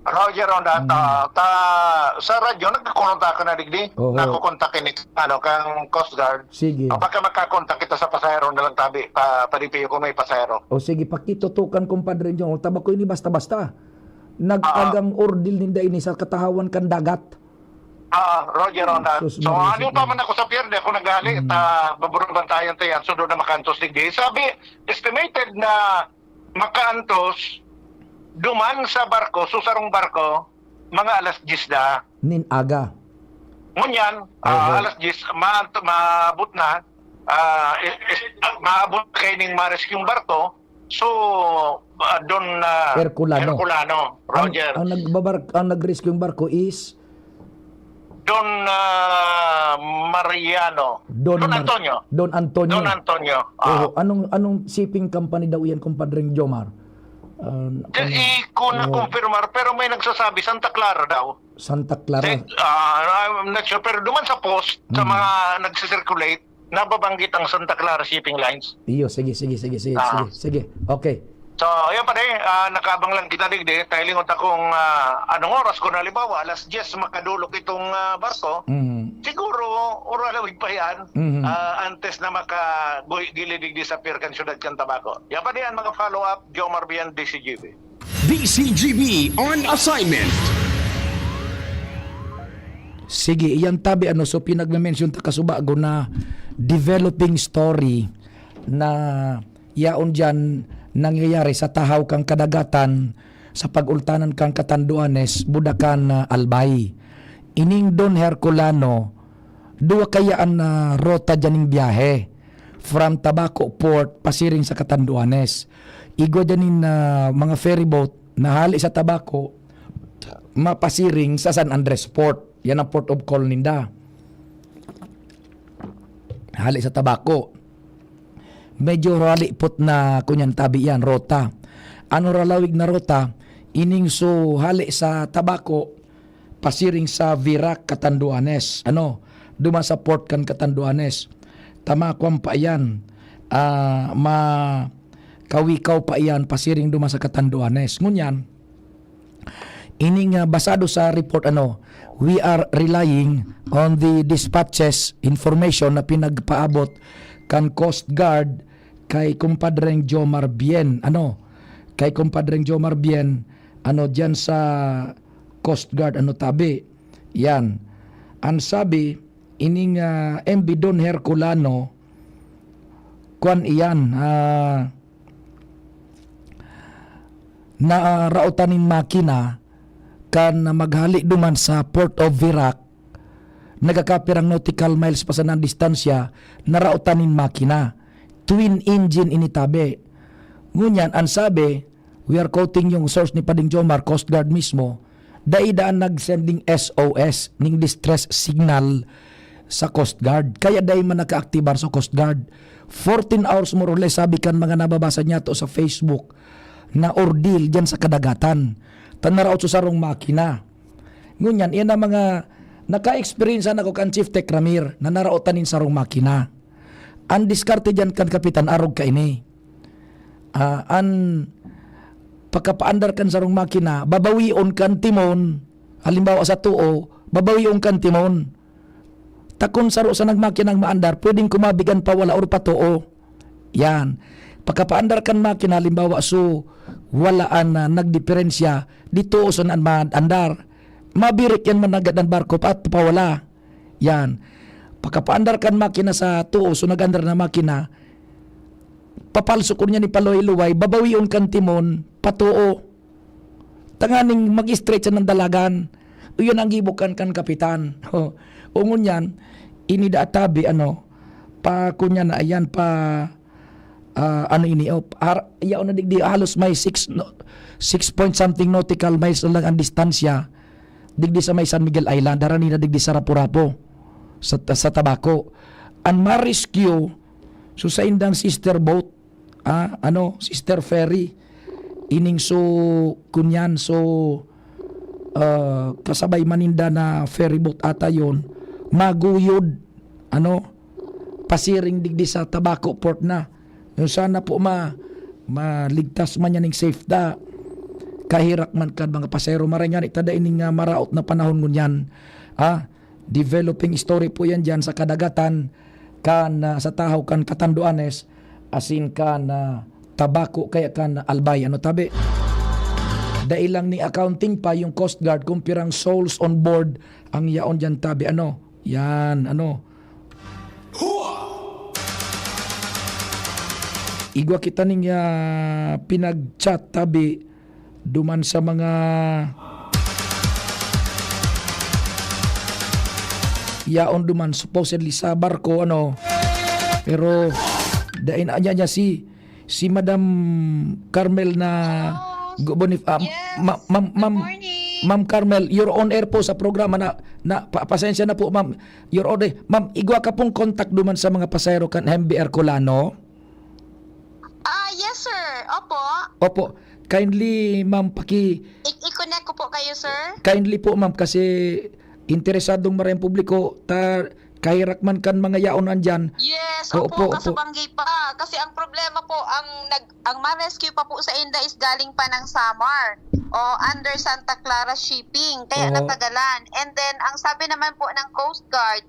Roger, on that, Mm. ah, ta-, sa radyo, nagkakontak ka na digdi? Oo. Nakokontak ini, ano, kang Coast Guard. Sige. Ah, baka makakontak kita sa pasahero na lang tabi, pa, paripiyo kung may pasahero. O sige, pakitutukan, Compadre Jomar. Tabaco ini basta-basta. Nag-agang Ah. ordil ninda ini sa katahawan kan dagat. Ah, Roger, on that. Sus, So, Maria, ano pa sige. man ako sa pierde, ako naghali, Mm. ta, baburang bantayan ta yan, sundo na makantos digdi. Sabi, estimated na makaantos, duman sa barko, sa sarong barko, mga alas diyes da. Nin aga. Ngunyan, ah, Oho. alas diyes, ma-, maabot na, ah, i-, is-, ah, maabot kaining ma-rescue yung barko, so, ah, Don, ah, Herculano. Herculano, Ang, Roger. ang nagbabar-, ang nag-rescue yung barko is Don, ah, Mariano. Don Don Mar-, Antonio. Don Antonio. Don Antonio. Ah. Oho. Anong, anong shipping company daw iyan, Compadreng Jomar? Ah, Di, ano? Di ko na Oho. kumpirmar, pero may nagsasabi, Santa Clara daw. Santa Clara. Di, ah, I'm not sure, pero duman sa post, sa Mm. mga nagsisirculate, nababanggit ang Santa Clara Shipping Lines. Iyo, sige, sige, sige, sige, Ah. sige, sige. Okay. So, ayun pa, eh, ah, nakaabang lang kita digdi. Tayo lingon ta kung, ah, anong oras, kung halimbawa, alas diyes makadulok itong, ah, barko, Mm. siguro, Alawig pa yan, Mhm. ah, antes na makabuhi gili digdi sa pier kan syudad kan Tabaco. Yan pa diyan, mga follow-up, Jomar Bien, D C G B. D C G B on assignment. Sige, iyan tabi, ano, so pinagme-mention ta kasubago na developing story na yaon diyan nangyayari sa tahaw kan kadagatan, sa pag-ultanan kan Catanduanes, Budakan, ah, Albay. Ining Don Herculano, duwa kaya an, ah, rota diyan ning biyahe from Tabaco Port pasiring sa Catanduanes. Igwa diyan nin, ah, mga ferry boat na hali sa Tabaco, mapasiring sa San Andres Port. Yan ang port of call ninda. Hali sa Tabaco. Medyo halipot na, kunyan tabi yan, rota. Ano ralawig na rota? Ining so hali sa Tabaco, pasiring sa Virac, Catanduanes. Ano? Duman sa port kan Catanduanes. Tama, kwan pa iyan. Ah, ma kawikaw pa iyan, pasiring duman sa Catanduanes. Ngunyan, ining, ah, basado sa report, ano, we are relying on the dispatches information na pinagpaabot kan Coast Guard kay kumpadreng Jomar Bien. Ano? Kay kumpadreng Jomar Bien, ano, diyan sa Coast Guard, ano, tabi. Yan. Ang sabi, ining, ah, M V Don Herculano, kwan iyan, ah, na, ah, raotan nin makina kan maghali duman sa Port of Virac, nagkakapirang nautical miles pa sana ang distansya, naraotan nin makina. Twin engine ini tabi. Ngunyan, ang sabi, we are quoting yung source ni Pading Jomar, Coast Guard mismo, dai daan nag-sending S O S ning distress signal sa Coast Guard. Kaya dai man nakaaktibar sa Coast Guard. Fourteen hours more or less, sabi kan mga nababasa niyato sa Facebook, na ordeal diyan sa kadagatan. Ta naraot sa sarong makina. Ngunyan, iyan ang mga naka-experience na ko kan Chief Tech Ramir na naraotan nin sarong makina. Ang diskarte diyan kan kapitan, arog kaini. Ah, an pagkapaandar kan sarong makina, babawion kan timon. Halimbawa sa tuo, babawion kan timon. Ta kun saro sa nagmakina ang maandar, pwedeng kumabig an pawala or patuo. Yan. Pagkapaandar kan makina, halimbawa, so, wala an, ah, nagdiperensya, di tuo sana an maandar. Mabirik yan managad an barko at papawala. Yan. Pagkapaandar kan makina sa tuo, so nag-andar na makina, papalso ko niya ni paluway-luway, babawion kan timon, patuo. Tanganing mag-straight sa nandalagan. Iyon ang gibo kan, kan kapitan. O, o ngunyan, ini da tabi, ano, pa, kunya na, ayan, pa, ah, ano ini, oh, har, yaon na digdi, halos may six, no, six point something nautical miles na lang ang distansya. Digdi sa may San Miguel Island, harani na digdi sa Rapu-Rapu, sa, sa Tabaco. Ang ma-rescue, so sa indang sister boat, ah, ano, sister ferry, ining so, kunyan, so, ah, kasabay maninda na ferry boat ata yon, maguyod, ano, pasiring digdi sa Tabaco Port na. Yung sana po ma, maligtas man yan yung safe da. Kahirak man kan mga pasahero. Maray nga ni, tada ining, ah, maraot na panahon ngunyan. Ah, developing story po yan dyan sa kadagatan kan, ah, sa tahaw kan Catanduanes, asin kan, ah, Tabaco, kaya kan Albay. Ano tabi? Dai lang ni accounting pa yung Coast Guard kung pirang souls on board ang yaon dyan tabi. Ano? Yan, ano? Igwa kita ning, ah, pinag-chat tabi duman sa mga yaon duman supposedly sa barko, ano. Pero, dain anya niya si, si Madam Carmel na Oh, Gu-, Bonif-, ah, yes. ma-, ma'am, ma'am, Good morning. Ma'am Carmel, you're on air po sa programa na, na pa-, pasensya na po, ma'am. You're on air. Ma'am, igwa ka pong contact duman sa mga pasahero kan M V Herculano? Ah, yes, sir. Opo. Opo. Kindly, ma'am, paki I- i-connect ko po kayo, sir. Kindly po, ma'am, kasi interesadong maray ang publiko, ta kahirak man kan mga yaon andyan. Yes, Opo, opo, opo. kasabanggi pa. Kasi ang problema po, ang nag ang ma-rescue pa po sa inda is galing pa ng Samar o under Santa Clara Shipping. Kaya Oo. natagalan. And then, ang sabi naman po ng Coast Guard,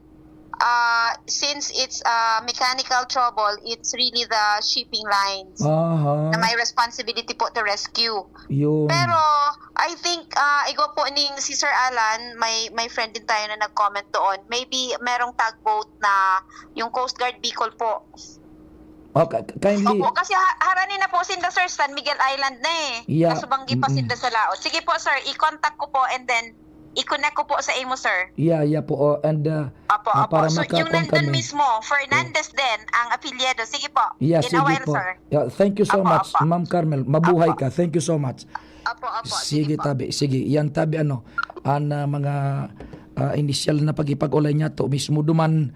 ah, since it's, ah, mechanical trouble, it's really the shipping lines Aha. na may responsibility po to rescue. Yun. Pero, I think, ah, igwa po ning si Sir Alan, may, may friend din tayo na nag-comment doon. Maybe merong tugboat na yung Coast Guard Bicol po. Oh, ka- kindly. Opo, kasi ha- harani na po sinda, sir, San Miguel Island na eh. Yeah. Nasubanggi pa Mm-mm. sinda sa laot. Sige po, sir, i-contact ko po and then i-connect ko po sa imo, sir. Yeah, yeah po. Oh, and uh, Opo, ah, opo. para So, yung makakon nandun kami. mismo, Fernandez din ang apelyido. Sige po. Yeah, In a sige while, po. sir. Yeah, thank you so Opo, much, opo. Ma'am Carmel. Mabuhay Opo. ka. Thank you so much. Opo, opo. Sige, Sige po. tabi. Sige, yan tabi ano. Ang ah, mga ah, inisyal na pagkipag-ulay niya to mismo duman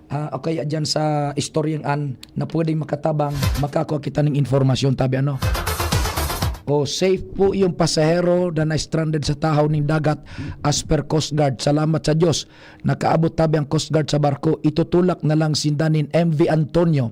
ah, o kaya dyan sa istoryang an na pwedeng makatabang, makakua kita ning informasyon, tabi ano. O, safe po yung pasahero na na-stranded sa tahaw ning dagat as per Coast Guard. Salamat sa Diyos. Nakaabot tabi ang Coast Guard sa barko. Itutulak na lang sinda nin M V Antonio.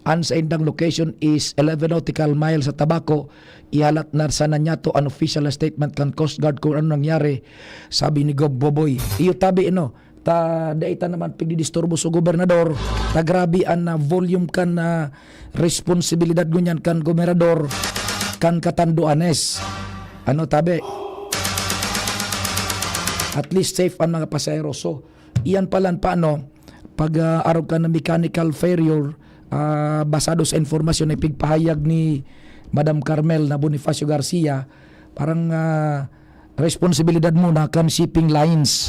An saindang location is eleven nautical miles sa Tabaco. Ihalat na sana niya to an official statement kan Coast Guard kung ano nangyari, sabi ni Gob Boboy. Iyo tabi, no? Ta, dai ta naman pigdidisturbo sa gobernador. Ta grabe an, ah, volume kan, ah, responsibilidad ngunyan kan gobernador kan Catanduanes. Ano, tabi? At least safe ang mga pasahero. So, iyan palan paano pag, ah, arog ka na mechanical failure, ah, basado sa informasyon na ipigpahayag ni Madam Carmel na Bonifacio Garcia, parang, ah, responsibilidad muna kan shipping lines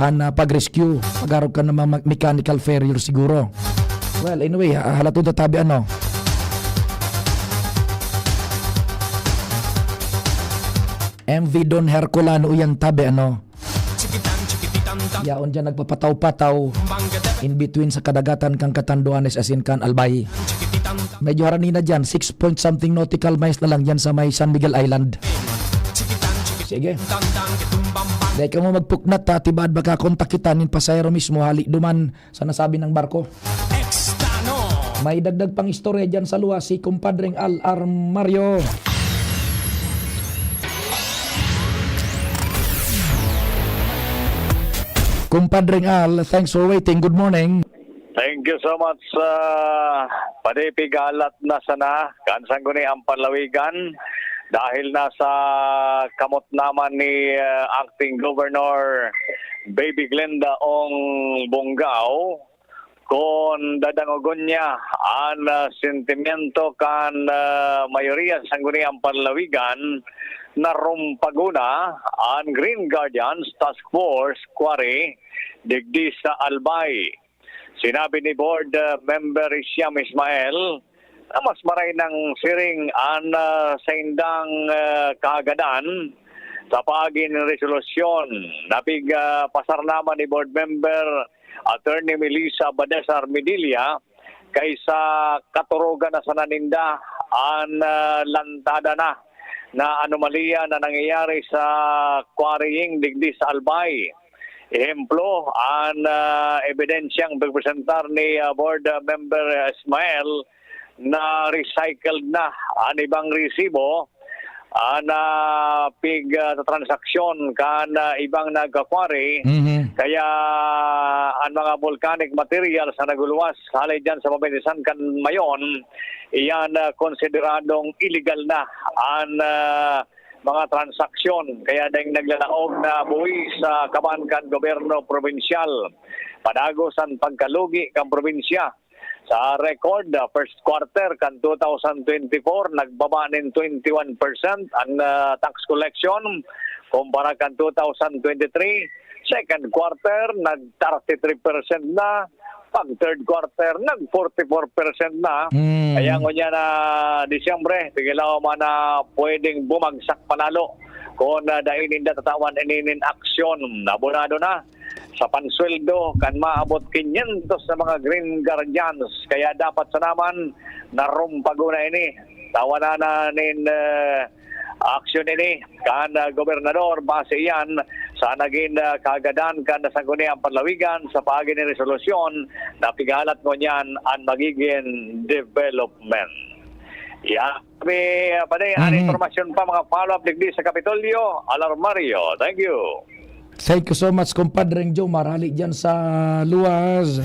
an, ah, pag-rescue, pag-arog ka ng mga mechanical failure siguro. Well, anyway, ha- halaton tatabi ano. M V Don Herculano yan tabi ano. Yaon dyan nagpapataw-pataw in between sa kadagatan kang Catanduanes asin kan Albay. Medyo harani na dyan, six point something nautical miles na lang dyan sa may San Miguel Island. Sige. Dai ka mo magpuknat, ha, tibaad baka kontak kita nin pasahero mismo, hali duman sa nasabi ng barko. May dagdag pang istorya dyan sa luwas si Kumpadreng Al Armario. Kumpadreng Al, thanks for waiting. Good morning. Thank you so much, ah, Padi. Pigalat na sana kan sangguni ang panlawigan dahil nasa kamot naman ni, ah, Acting Governor Baby Glenda Ong Bongao, kun dadangogon niya an, ah, sentimiento kan, ah, mayoriya sangguni ang panlawigan, narumpagon na an Green Guardians Task Force Quarry digdi sa Albay. Sinabi ni Board, ah, Member Hisham Ismael na mas maray nang siring an, ah, saindang, ah, kaagadan sa paagi nin resolusyon na pig, ah, pasar naman ni Board Member Attorney Melissa Badesar Medilla kaysa katurugan na sana ninda an, ah, lantada na na anomalya na nangyayari sa quarrying digdi sa Albay. Ehemplo, an, ah, ebidensyang pigpresentar ni, ah, Board, ah, Member Ismael na recycled na an ibang resibo, ah, na pig, ah, transaksyon kan, ah, ibang nagka-quarry. Mhm. Kaya an mga volcanic materials na naguluwas hali diyan sa mabinisan kan Mayon, iyan, ah, konsideradong illegal na an, ah, mga transaksyon, kaya dai naglalaog na buhis sa kaban kan gobyerno probinsyal. Padagos an pagkalugi kan probinsya. Sa record, ah, first quarter kan two thousand twenty-four, nagbaba nin twenty-one percent an, ah, tax collection kumpara kan two thousand twenty-three. Second quarter, nag thirty-three percent na. Pag third quarter, nag forty-four percent na. Hmm. Kaya ngunyan na, Disyembre, pigilaw man na pwedeng bumagsak panalo kung, ah, dai ninda tatawan ini nin aksyon. Abonado na sa pansweldo kan maabot quinientos na mga Green Guardians. Kaya dapat sana man narumpagon na ini. Tawanan na nin, eh, aksyon ini kan, ah, gobernador. Base iyan sa nagin, ah, kaagadan kan Sangguniang Panlawigan sa paagi nin resolusyon na pigalat ngunyan an magigin development. Yan. Sabi, ah, Padi, an Mhm. impormasyon pa, mga follow-up digdi sa Kapitolyo, Alarmario. Thank you. Thank you so much, Compadre Joe. Marali dyan sa luwas.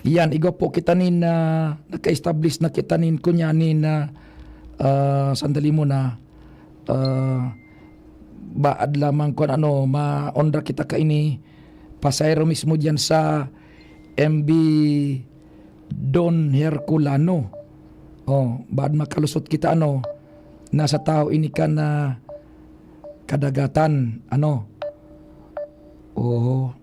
Yan, igwa po kita nin, ah, naka-establish na kita nin kunya nin, ah, ah, sandali muna. Ah, baad lamang kung ano, maonra kita kaini. Pasahero mismo dyan sa M V Don Herculano. Oh, baad makalusot kita, ano, nasa tao ini kan, ah, kadagatan, ano. Oho.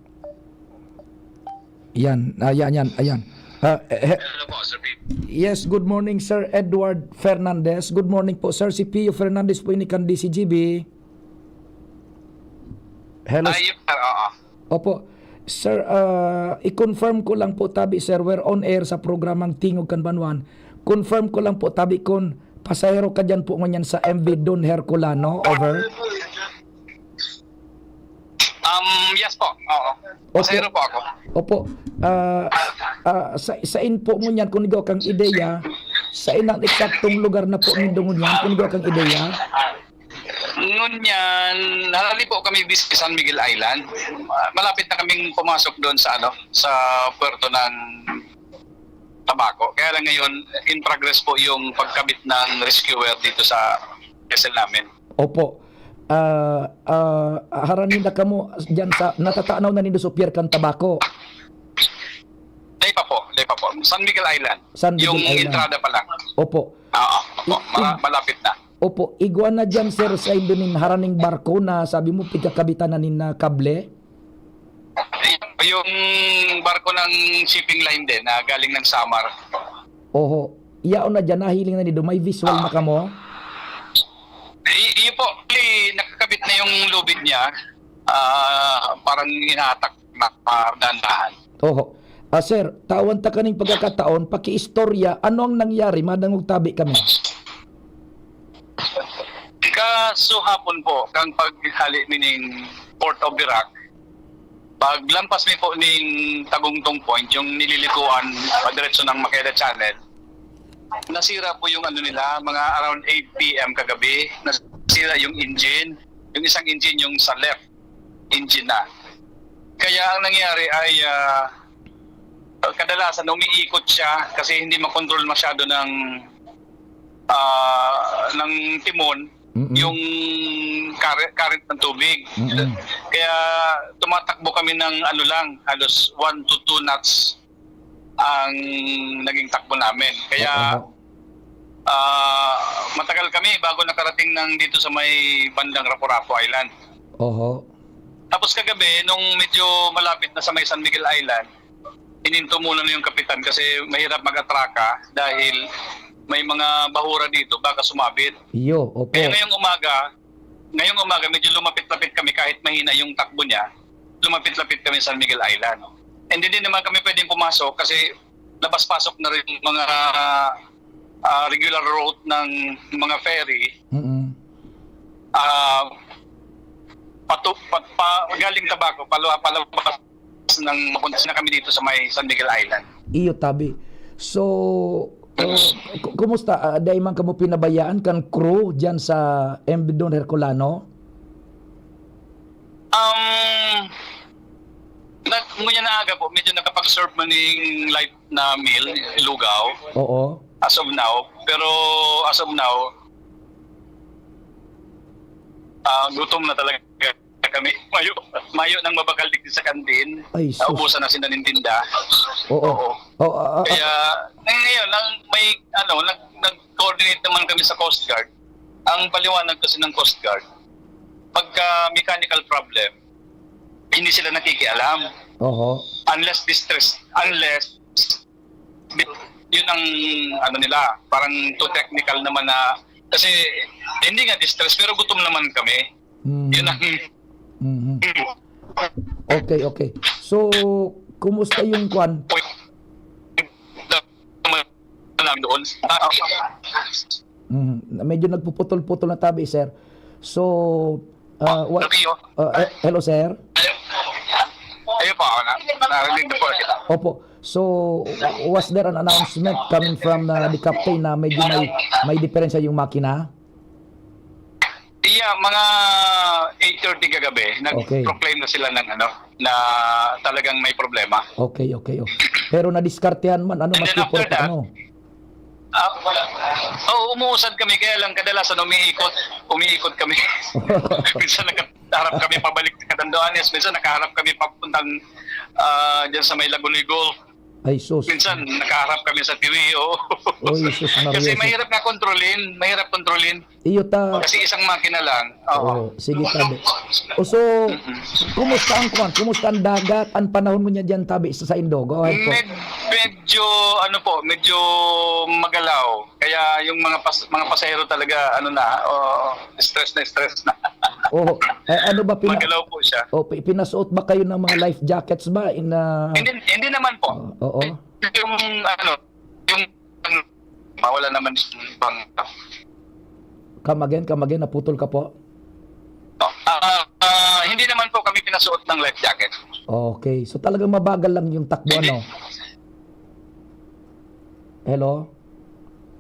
Yan, ayan, yan, ayan. Ah, eh, eh, Hello po, Sir P. Yes, good morning, Sir Edward Fernandez. Good morning po, sir. Si Pio Fernandez po ini kan D C G B. Hello. Ah, yun, sir, oo. Opo. Sir, ah, i-confirm ko lang po tabi, sir, we're on air sa programang Tingog kan Banwan. Confirm ko lang po tabi kun pasahero ka dyan po ngunyan sa M V Don Herculano. Over. Um, yes po. Oo. Opo. Pasahero po ako. Opo. Ah, ah, sa, sain po ngunyan, kung igwa kang ideya, sain ang eksaktong lugar na po nindo ngunyan, kung igwa kang ideya? Ngunyan, harali po kami bis-, San Miguel Island. Ah, malapit na kaming pumasok doon sa, ano, sa puerto ng Tabaco. Kaya lang ngayon, in progress po yung pagkabit ng rescuer dito sa vessel namin. Opo. Ah, ah, harani na kamo dyan sa, natatanaw na nindo sa pier kan Tabaco? Day pa po, day pa po. San Miguel Island. San Miguel Yung Island. Entrada pa lang. Opo. Oo, opo. I-, Mala-, i-, malapit na. Opo. Igwa na dyan, sir, sa indo nin haraning barko na sabi mo, pigkakabitan na nin, ah, kable? Yung barko ng shipping line din na galing ng Samar. Oho. Yaon na dyan, nahiling na nindo. May visual na Ah. kamo? I-, iyo po, actually, nakakabit na yung lubid niya. Ah, parang hinahatak na, ah, dahan-dahan. Oho. Ah, sir, tawan ta kaning pagkakataon, pakiistorya, ano ang nangyari? Madangog tabi kami. Kasuhapon po, kang paghali mi ning Port of Virac, paglampas mi po ning Tagungtong Point, yung nililikuan, padiretso ng Maqueda Channel, nasira po yung ano nila, mga around eight P M kagabi, nasira yung engine. Yung isang engine, yung sa left, engine na. Kaya ang nangyari ay, ah, kadalasan umiikot siya kasi hindi makontrol masyado ng, ah, ng timon Mm-mm. yung current, current ng tubig. Mm-mm. Kaya tumatakbo kami ng ano lang, halos one to two knots ang naging takbo namin. Kaya, Oo. ah, matagal kami bago nakarating ng dito sa may bandang Rapu-Rapu Island. Oho. Tapos kagabi, nung medyo malapit na sa may San Miguel Island, hininto muna na yung kapitan kasi mahirap mag-atraka dahil may mga bahura dito, baka sumabit. Iyo, opo. Kaya ngayong umaga, ngayong umaga, medyo lumapit-lapit kami kahit mahina yung takbo niya. Lumapit-lapit kami sa San Miguel Island. And hindi naman kami pwedeng pumasok kasi labas-pasok na rin yung mga, ah, regular route ng mga ferry. Mm-mm. Ah, patu-, pa, pa, galing Tabaco, pala-, palabas ng, mapunta na kami dito sa may San Miguel Island. Iyo, tabi. So, uh, ku-, kumusta? Ah, dai man kamo pinabayaan kan crew diyan sa M V Don Herculano? Um, nag-, ngunyan na aga po, medyo nakapag-serve man ning light na meal, lugaw, Oo. as of now. Pero as of now, ah, gutom na talaga kami. Mayo, mayo nang mabakal digdi sa kantin. Ay, sus. Naubusan na sila ng tinda. Oo. Oo. Oh, ah, ah, ah. Kaya, ngayon, ang may, ano, nag-, nag-coordinate naman kami sa Coast Guard. Ang paliwanag kasi ng Coast Guard, pagka mechanical problem, hindi sila nakikialam. Oho. Unless distress, unless, yun ang, ano nila, parang too technical naman na, kasi hindi nga distress, pero gutom naman kami. Mm. Yun ang Mhm. Okay, okay. So, kumusta yung kwan? Namin doon. Ah, Mhm. Medyo nagpuputol-putol na tabi, sir. So, ah, wa-, Okay, oh. ah, eh, hello, sir? Ayun po, na-, narinig na po kita. Opo. So, was there an announcement coming from, uh, the captain na medyo may, may diferensya yung makina? Yeah, mga eight thirty kagabi, Okay. nag-proclaim na sila ng ano, na talagang may problema. Okay, okay, okay. Pero nadiskartehan man, ano, And then after masuporta, that, ano? Ah, wala. Oo, umuusad kami, kaya lang kadalasan umiikot, umiikot kami. Minsan nakaharap kami pabalik sa Catanduanes, minsan nakaharap kami papuntang, ah, dyan sa may Lagonoy Golf. Ay, sus. Minsan nakaharap kami sa Tiwi, oo. Oy, sus, Maria, Kasi sus. mahirap nga kontrolin, mahirap kontrolin. Iyo ta. Kasi isang makina lang. Oo. Oo, sige, tabi. O, so, Mm-mm. kumusta ang kwan? Kumusta ang dagat? Ang panahon mo niya diyan, tabi, sa, sa Indo? Go ahead po. Med-, medyo, ano po, medyo magalaw. Kaya yung mga pas-, mga pasahero talaga, ano na, oh, stress na stress na. Oo. Eh, ano ba pina- Magalaw po siya. Oh, pi-, pinasuot ba kayo ng mga life jackets ba? In, ah, Hindi, hindi naman po. Oo, oo. Yung, ano, yung, ano, mawala naman yung bang- Come again, come again, naputol ka po. Oh, ah, ah, hindi naman po kami pinasuot ng life jacket. Okay, so talagang mabagal lang yung takbo, Hindi. ano? Hello?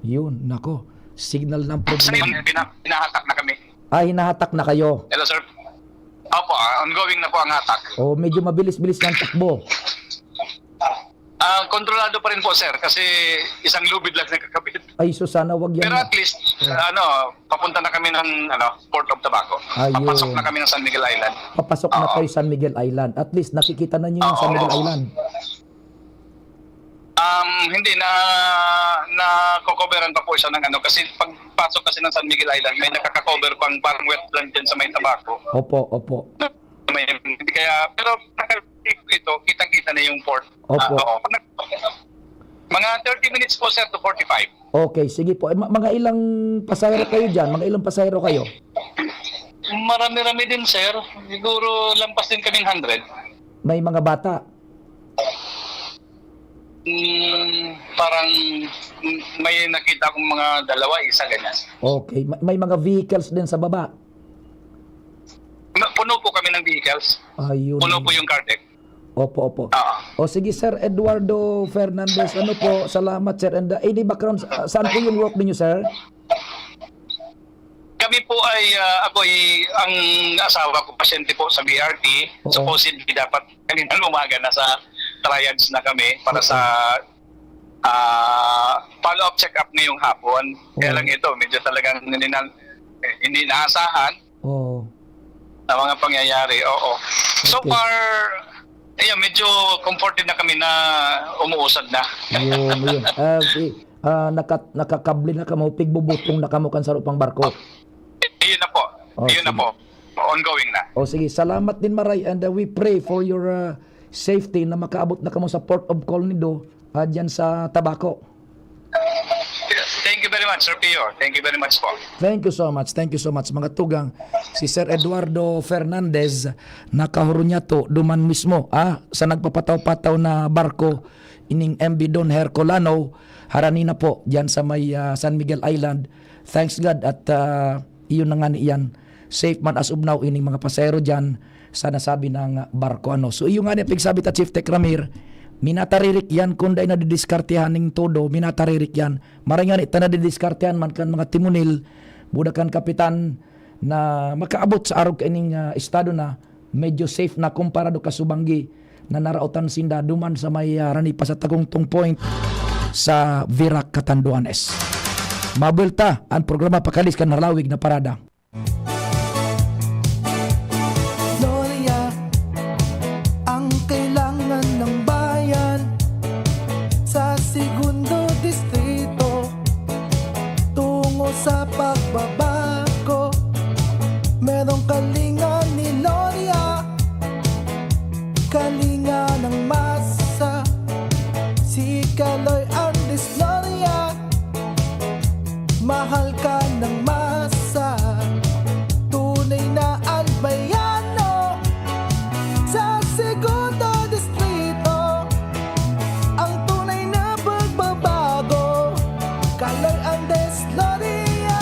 Yun, nako. Signal ng Kasi problema. yung pina-, pinahatak na kami. Ah, hinahatak na kayo. Hello, sir. Opo, ah, ongoing na po ang hatak. Oh, medyo mabilis-bilis ng takbo. Ah, kontrolado pa rin po, sir, kasi isang lubid lang nakakabit. Ay, so sana wag yan Pero na. at least, Yeah. ano, papunta na kami ng, ano, Port of Tabaco. Ayun. Papasok na kami ng San Miguel Island. Papasok na Oo. kayo San Miguel Island. At least, nakikita na niyo yung San Oo. Miguel Island. Um, hindi na, na-coveran pa po siya ng ano, kasi pagpasok kasi ng San Miguel Island, may nakaka-cover pang parang wetland dyan sa may Tabaco. Opo, opo. May, kaya, pero ito, kitang-kita na yung port. Opo. Ah, oo. Pag nag-, mga thirty minutes po, sir, to forty-five. Okay, sige po. Eh, ma-, mga ilang pasahero kayo dyan? Mga ilang pasahero kayo? Marami-rami din, sir. Siguro lampas din kaming hundred. May mga bata? Mm, parang, mm, may nakita akong mga dalawa, isa, ganyan. Okay. May, may mga vehicles din sa baba? Ma-, puno po kami ng vehicles. Ayun. Puno po yung car deck. Opo, opo. Oo. O sige, Sir Eduardo Fernandez, ano po, salamat, sir. And, uh, any background, uh, saan po yung work ninyo, sir? Kami po ay, ah, ako'y, ang asawa ko, pasyente po sa B R T. Oo. Supposedly, dapat kaninang umaga nasa triage na kami para Oo. sa, ah, follow-up check-up ngayong hapon. Kaya Oo. lang ito, medyo talagang hindi na, hindi naasahan. Oo. Sa mga pangyayari, oo. So Okay. far, ayun, medyo comforted na kami na umuusad na. Yun, yun. Ah, si, ah, naka-, nakakable na kamo, pigbubutong na kamo kan saro pang barko. Ayun na po. Oh, Ayun na sige. po. Ongoing na. Oh, sige. Salamat din, Maray, and, uh, we pray for your, uh, safety na makaabot na kamo sa port of call nindo, ah, dyan sa Tabaco. Thank you very much, Sir Pio. Thank you very much po. Thank you so much. Thank you so much, mga tugang. Si Sir Eduardo Fernandez, nakahurunyato, duman mismo, ah, sa nagpapataw-pataw na barko, ining M V Don Herculano, harani na po, dyan sa may, ah, San Miguel Island. Thanks God at, ah, iyon na nga ni iyan. Safe man as of now ining mga pasahero dyan sa nasabi na nga barko, ano. So, iyo nga ni pigsabi ta, Chief Tech Ramir, minataririk yan, kung dai nadidiskartehan ning todo, minataririk yan. Maray nga ni, ta nadidiskartehan man kan mga timonel, buda kan kapitan na makaabot sa arog kaining, ah, estado na, medyo safe na komparado ka subanggi na naraotan sinda duman sa may, ah, rani pa sa Tagungtong Point sa Virac, Catanduanes. Mabuelta ang programa Pakalis kan Halawig na Parada. Gloria, ang kailangan ng bayan sa Segundo Distrito, tungo sa pagbabago. Merong kalinga ni Gloria, kalinga ng masa, si Kaloy Andes Gloria. Mahal ka ng masa, tunay na Albayano. Sa Segundo Distrito, ang tunay na pagbabago, Kaloy Andes Gloria.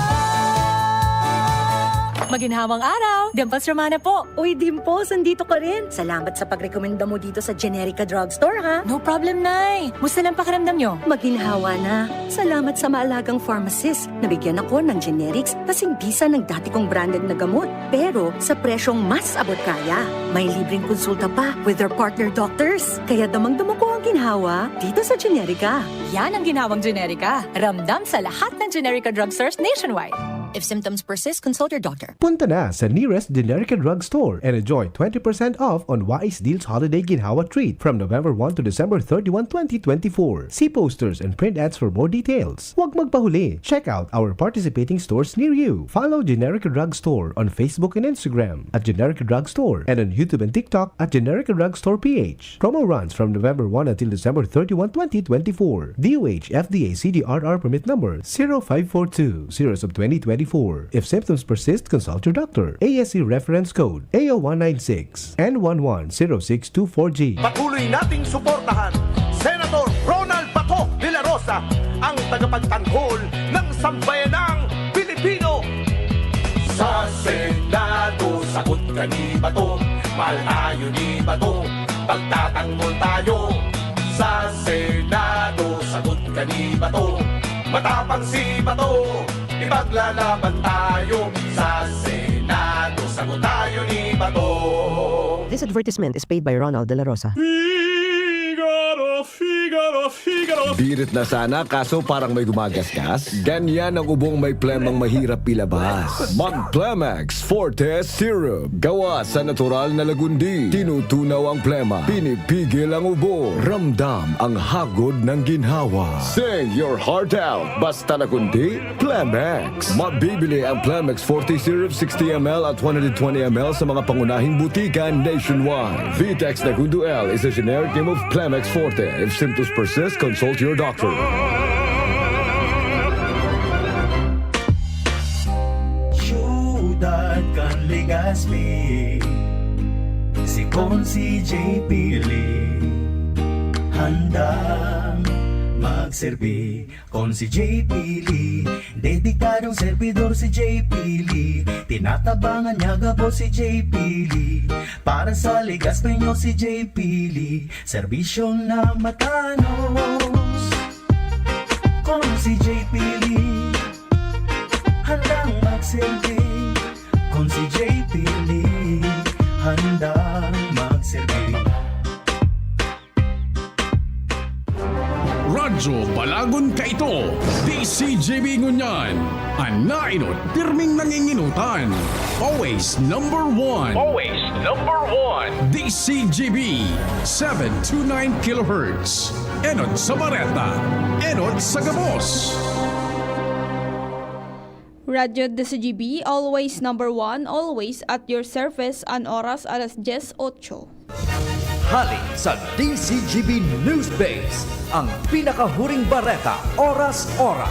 Maginhawang araw! Dimples Romana po. Uy, Dimples, andito ka rin. Salamat sa pagrekomenda mo dito sa Generica Drugstore, ha? No problem, Nay. Musta lang pakiramdam nyo? Maginhawa na. Salamat sa maalagang pharmacist. Nabigyan ako ng generics kasing bisa ng dati kong branded na gamot. Pero sa presyong mas abot kaya. May libreng konsulta pa with their partner doctors. Kaya damang-dama ko ang ginhawa dito sa Generica. Yan ang ginhawang Generica. Ramdam sa lahat ng Generica drugstores nationwide. If symptoms persist, consult your doctor. Punta na sa nearest Generica Drugstore and enjoy twenty percent off on Wais Deals Holiday Ginhawa Treat from November one to December thirty-one, twenty twenty-four. See posters and print ads for more details. Huwag magpahuli. Check out our participating stores near you. Follow Generica Drugstore on Facebook and Instagram at Generica Drugstore and on YouTube and TikTok at Generica Drugstore P H. Promo runs from November one until December thirty-one, twenty twenty-four. D O H F D A C D R R permit number zero five four two, zero sub twenty twenty-four. If symptoms persist, consult your doctor. A S C reference code A O one nine six N one one zero six two four G. Patuloy nating suportahan Senator Ronald Bato de la Rosa, ang tagapagtanggol ng sambayanang Pilipino. Sa Senado, sagot ka ni Bato, mahal tayo ni Bato, pagtatanggol tayo. Sa Senado, sagot ka ni Bato, matapang si Bato, ipaglalaban tayo. Sa Senado, sagot tayo ni Bato. This advertisement is paid by Ronald De La Rosa. Figaro, Figaro, Figaro. Birit na sana kaso parang may gumagasgas. Ganyan ang ubong may plemang mahirap ilabas. Mag Plemex Forte Syrup. Gawa sa natural na lagundi. Tinutunaw ang plema. Pinipigil ang ubo. Ramdam ang hagod ng ginhawa. Sing your heart out. Basta lagundi, Plemex. Mabibili ang Plemex Forte Syrup sixty M L at one hundred twenty M L sa mga pangunahing butika nationwide. Vitex Nagundo L is a generic name of Plemex Forte. If symptoms persist, consult your doctor. Siyudad kan Legazpi, si Consi J P Lee, handang magserbi. Consi J P Lee, dedikadong servidor si J P Lee. Tinatabangan niya gabos si J P Lee. Para sa Legazpi nyo si J P Lee, serbisyong na matanos. Consi J P Lee, handang magserbi. Consi J P Lee, handang magserbi. Radyo Balagon Kaito, D C G B ngunyan. An nainot, pirming nanginginutan. Always number one. Always number one. D C G B, seven two nine kilohertz. Enot sa bareta, enot sa gabos. Radyo D C G B, always number one, always at your service, an oras alas dyes otso. Hali sa D C G B News Base, ang pinakahuring bareta, oras-oras.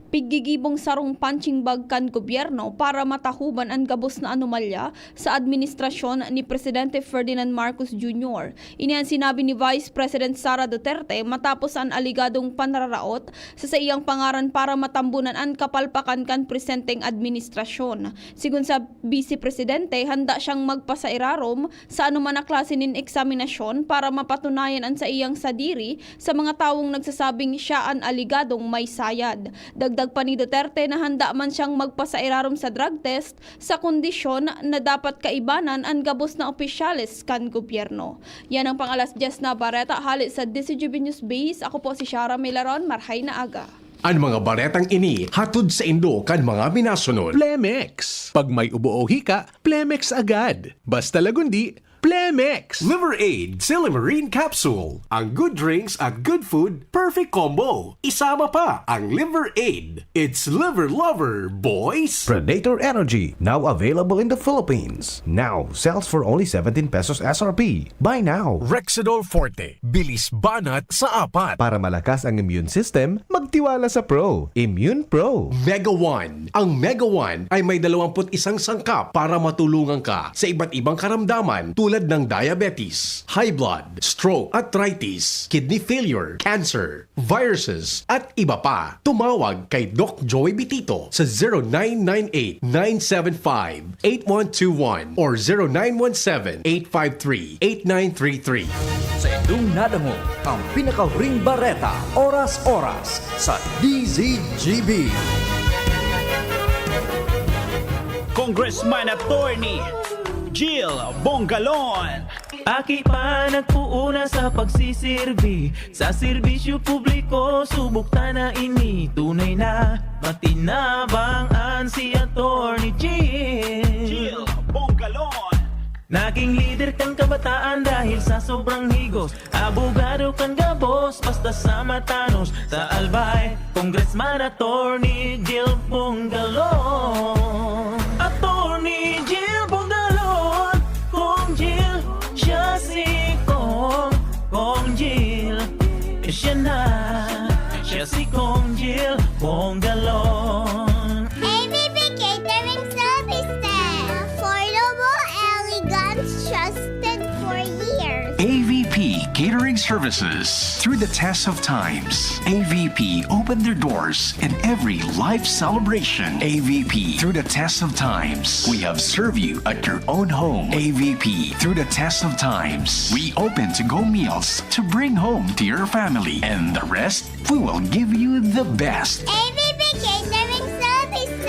Piggigibong sarong punching bag kan gobyerno para matahoban an gabos na anomalya sa administrasyon ni Presidente Ferdinand Marcos Junior. Ini an sinabi ni Vice President Sara Duterte matapos an aligadong panraraot sa saiyang pangaran para matambunan an kapalpakan kan presenteng administrasyon. Sigon sa Vice Presidente, handa siyang magpasairarom sa anoman na klase nin eksaminasyon para mapatunayan an saiyang sadiri sa mga tawong nagsasabing siya an aligadong may sayad. Dagdag pa ni Duterte na handa man siyang magpasairarom sa drug test sa kondisyon na dapat kaibanan an gabos na opisyales kan gobyerno. Yan ang pang-alas dyes na bareta hali sa D C G B News Base. Ako po si Shara Milaron. Marhay na aga. An mga baretang ini hatod saindo kan mga minasunod. Plemex. Pag may ubo o hika, Plemex agad. Basta lagundi, Plemex. Liver Aid, Silymarin Capsule. Ang good drinks at good food, perfect combo. Isama pa ang Liver Aid. It's Liver Lover, boys! Predator Energy, now available in the Philippines. Now sells for only seventeen pesos S R P. Buy now. Rexidol Forte. Bilis banat sa apat. Para malakas ang immune system, magtiwala sa Pro. Immune Pro. Mega One. Ang Mega One ay may dalawampu't isang sangkap para matulungan ka sa iba't ibang karamdaman tulad ng diabetes, high blood, stroke, arthritis, kidney failure, cancer, viruses, at iba pa. Tumawag kay Doc Joey Bitito sa zero nine nine eight, nine seven five, eight one two one or zero nine one seven, eight five three, eight nine three three. Sa inyong nadangog ang pinakahuring bareta, oras-oras sa D Z G B. Congressman Attorney Jill Bongalon. Aki pa nagpuuna sa pagsisirbi, sa serbisyo publiko, subok ta na ini. Tunay na matinabang an si Attorney Jill. Jill Bongalon. Naging lider kan kabataan dahil sa sobrang higos. Abogado kan gabos, basta sa matanos. Sa Albay, Congressman Attorney Jill Bongalon. Attorney Jill Bongalon, Kong Jill, siya si Kong, Kong Jill. Siya na, siya si Kong Jill Bongalon. A V P Catering Services. Affordable, elegant, trusted for years. A V P Catering Services. Through the test of times, A V P opened their doors in every life celebration. A V P, through the test of times, we have served you at your own home. A V P, through the test of times, we open to-go meals to bring home to your family. And the rest, we will give you the best. A V P Catering Services.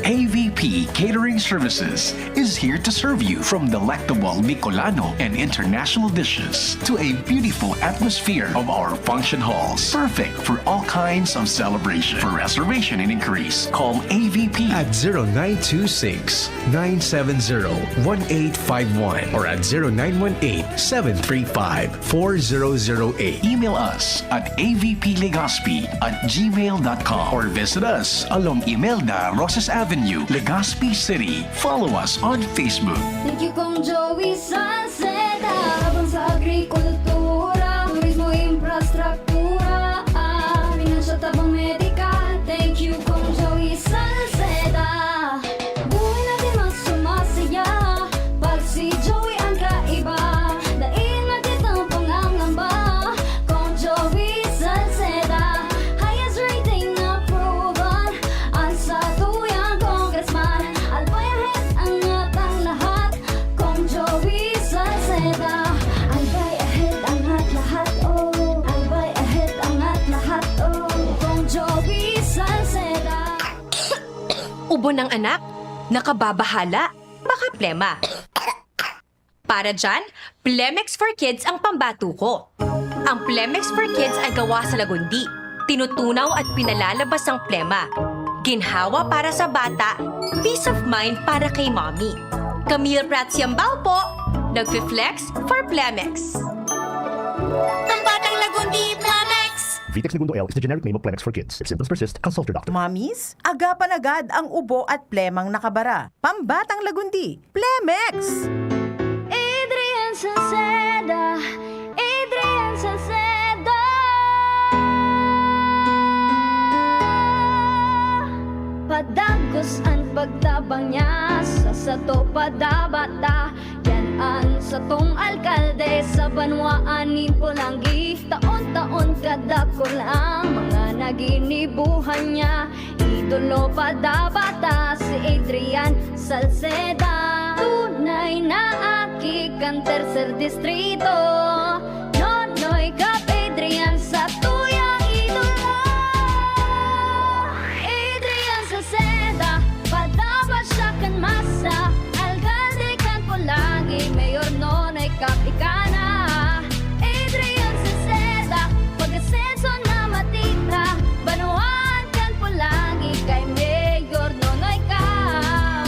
A V P Catering Services is here to serve you, from delectable Bicolano and international dishes to a beautiful atmosphere of our function halls. Perfect for all kinds of celebration. For reservation and inquiries, call A V P at zero nine two six, nine seven zero, one eight five one or at zero nine one eight, seven three five, four zero zero eight. Email us at A V P Legazpi at gmail dot com or visit us along Imelda Rosas Avenue, Legazpi City. Follow us on Facebook. Thank you, Kong Joey Salceda. Habang sa agrikultura, turismo, infrastruktura, ah, pinansyal, tabang medikal. Thank you, Kong Joey Salceda. Buhay natin mas sumasaya pag si Joey ang kaiba. Dai na kitang pangangamba, Kong Joey Salceda. Highest rating na proven ang satuyang congressman. Albay ahead, angat ang lahat, Kong Joey Salceda. Albay ahead, angat lahat, oh. Albay ahead, angat lahat, oh. Kong Joey Salceda. Ubo ng anak, nakababahala, baka plema. Para dyan, Plemex for Kids ang pambato ko. Ang Plemex for Kids ay gawa sa lagundi, tinutunaw at pinalalabas ang plema. Ginhawa para sa bata, peace of mind para kay mommy. Camille Prats Yambao po, nagfi-flex for Plemex. Pambatang Lagundi, Plemex! Vitex Negundo L is the generic name of Plemex for Kids. If symptoms persist, consult your doctor. Mommies, agapan agad ang ubo at plemang nakabara. Pambatang Lagundi, Plemex! Adrian Salceda, Adrian Salceda. Padagos an pagtabang niya sa sato padabata. Yan an satong alkalde sa banwaan nin Polangui. Taon-taon kadakul ang mga naginibuhan niya. Idolo padabata si Adrian Salceda. Tunay na aki kan Tercer Distrito. Nonoy Cap Adrian, satuyang idolo. Adrian Salceda, padapat siya kan masa. Alkalde kan Polangui, Mayor Nonoy Cap ika na. Adrian Salceda, pag-asenso na matita. Banwaan kan Polangui kay Mayor Nonoy Cap.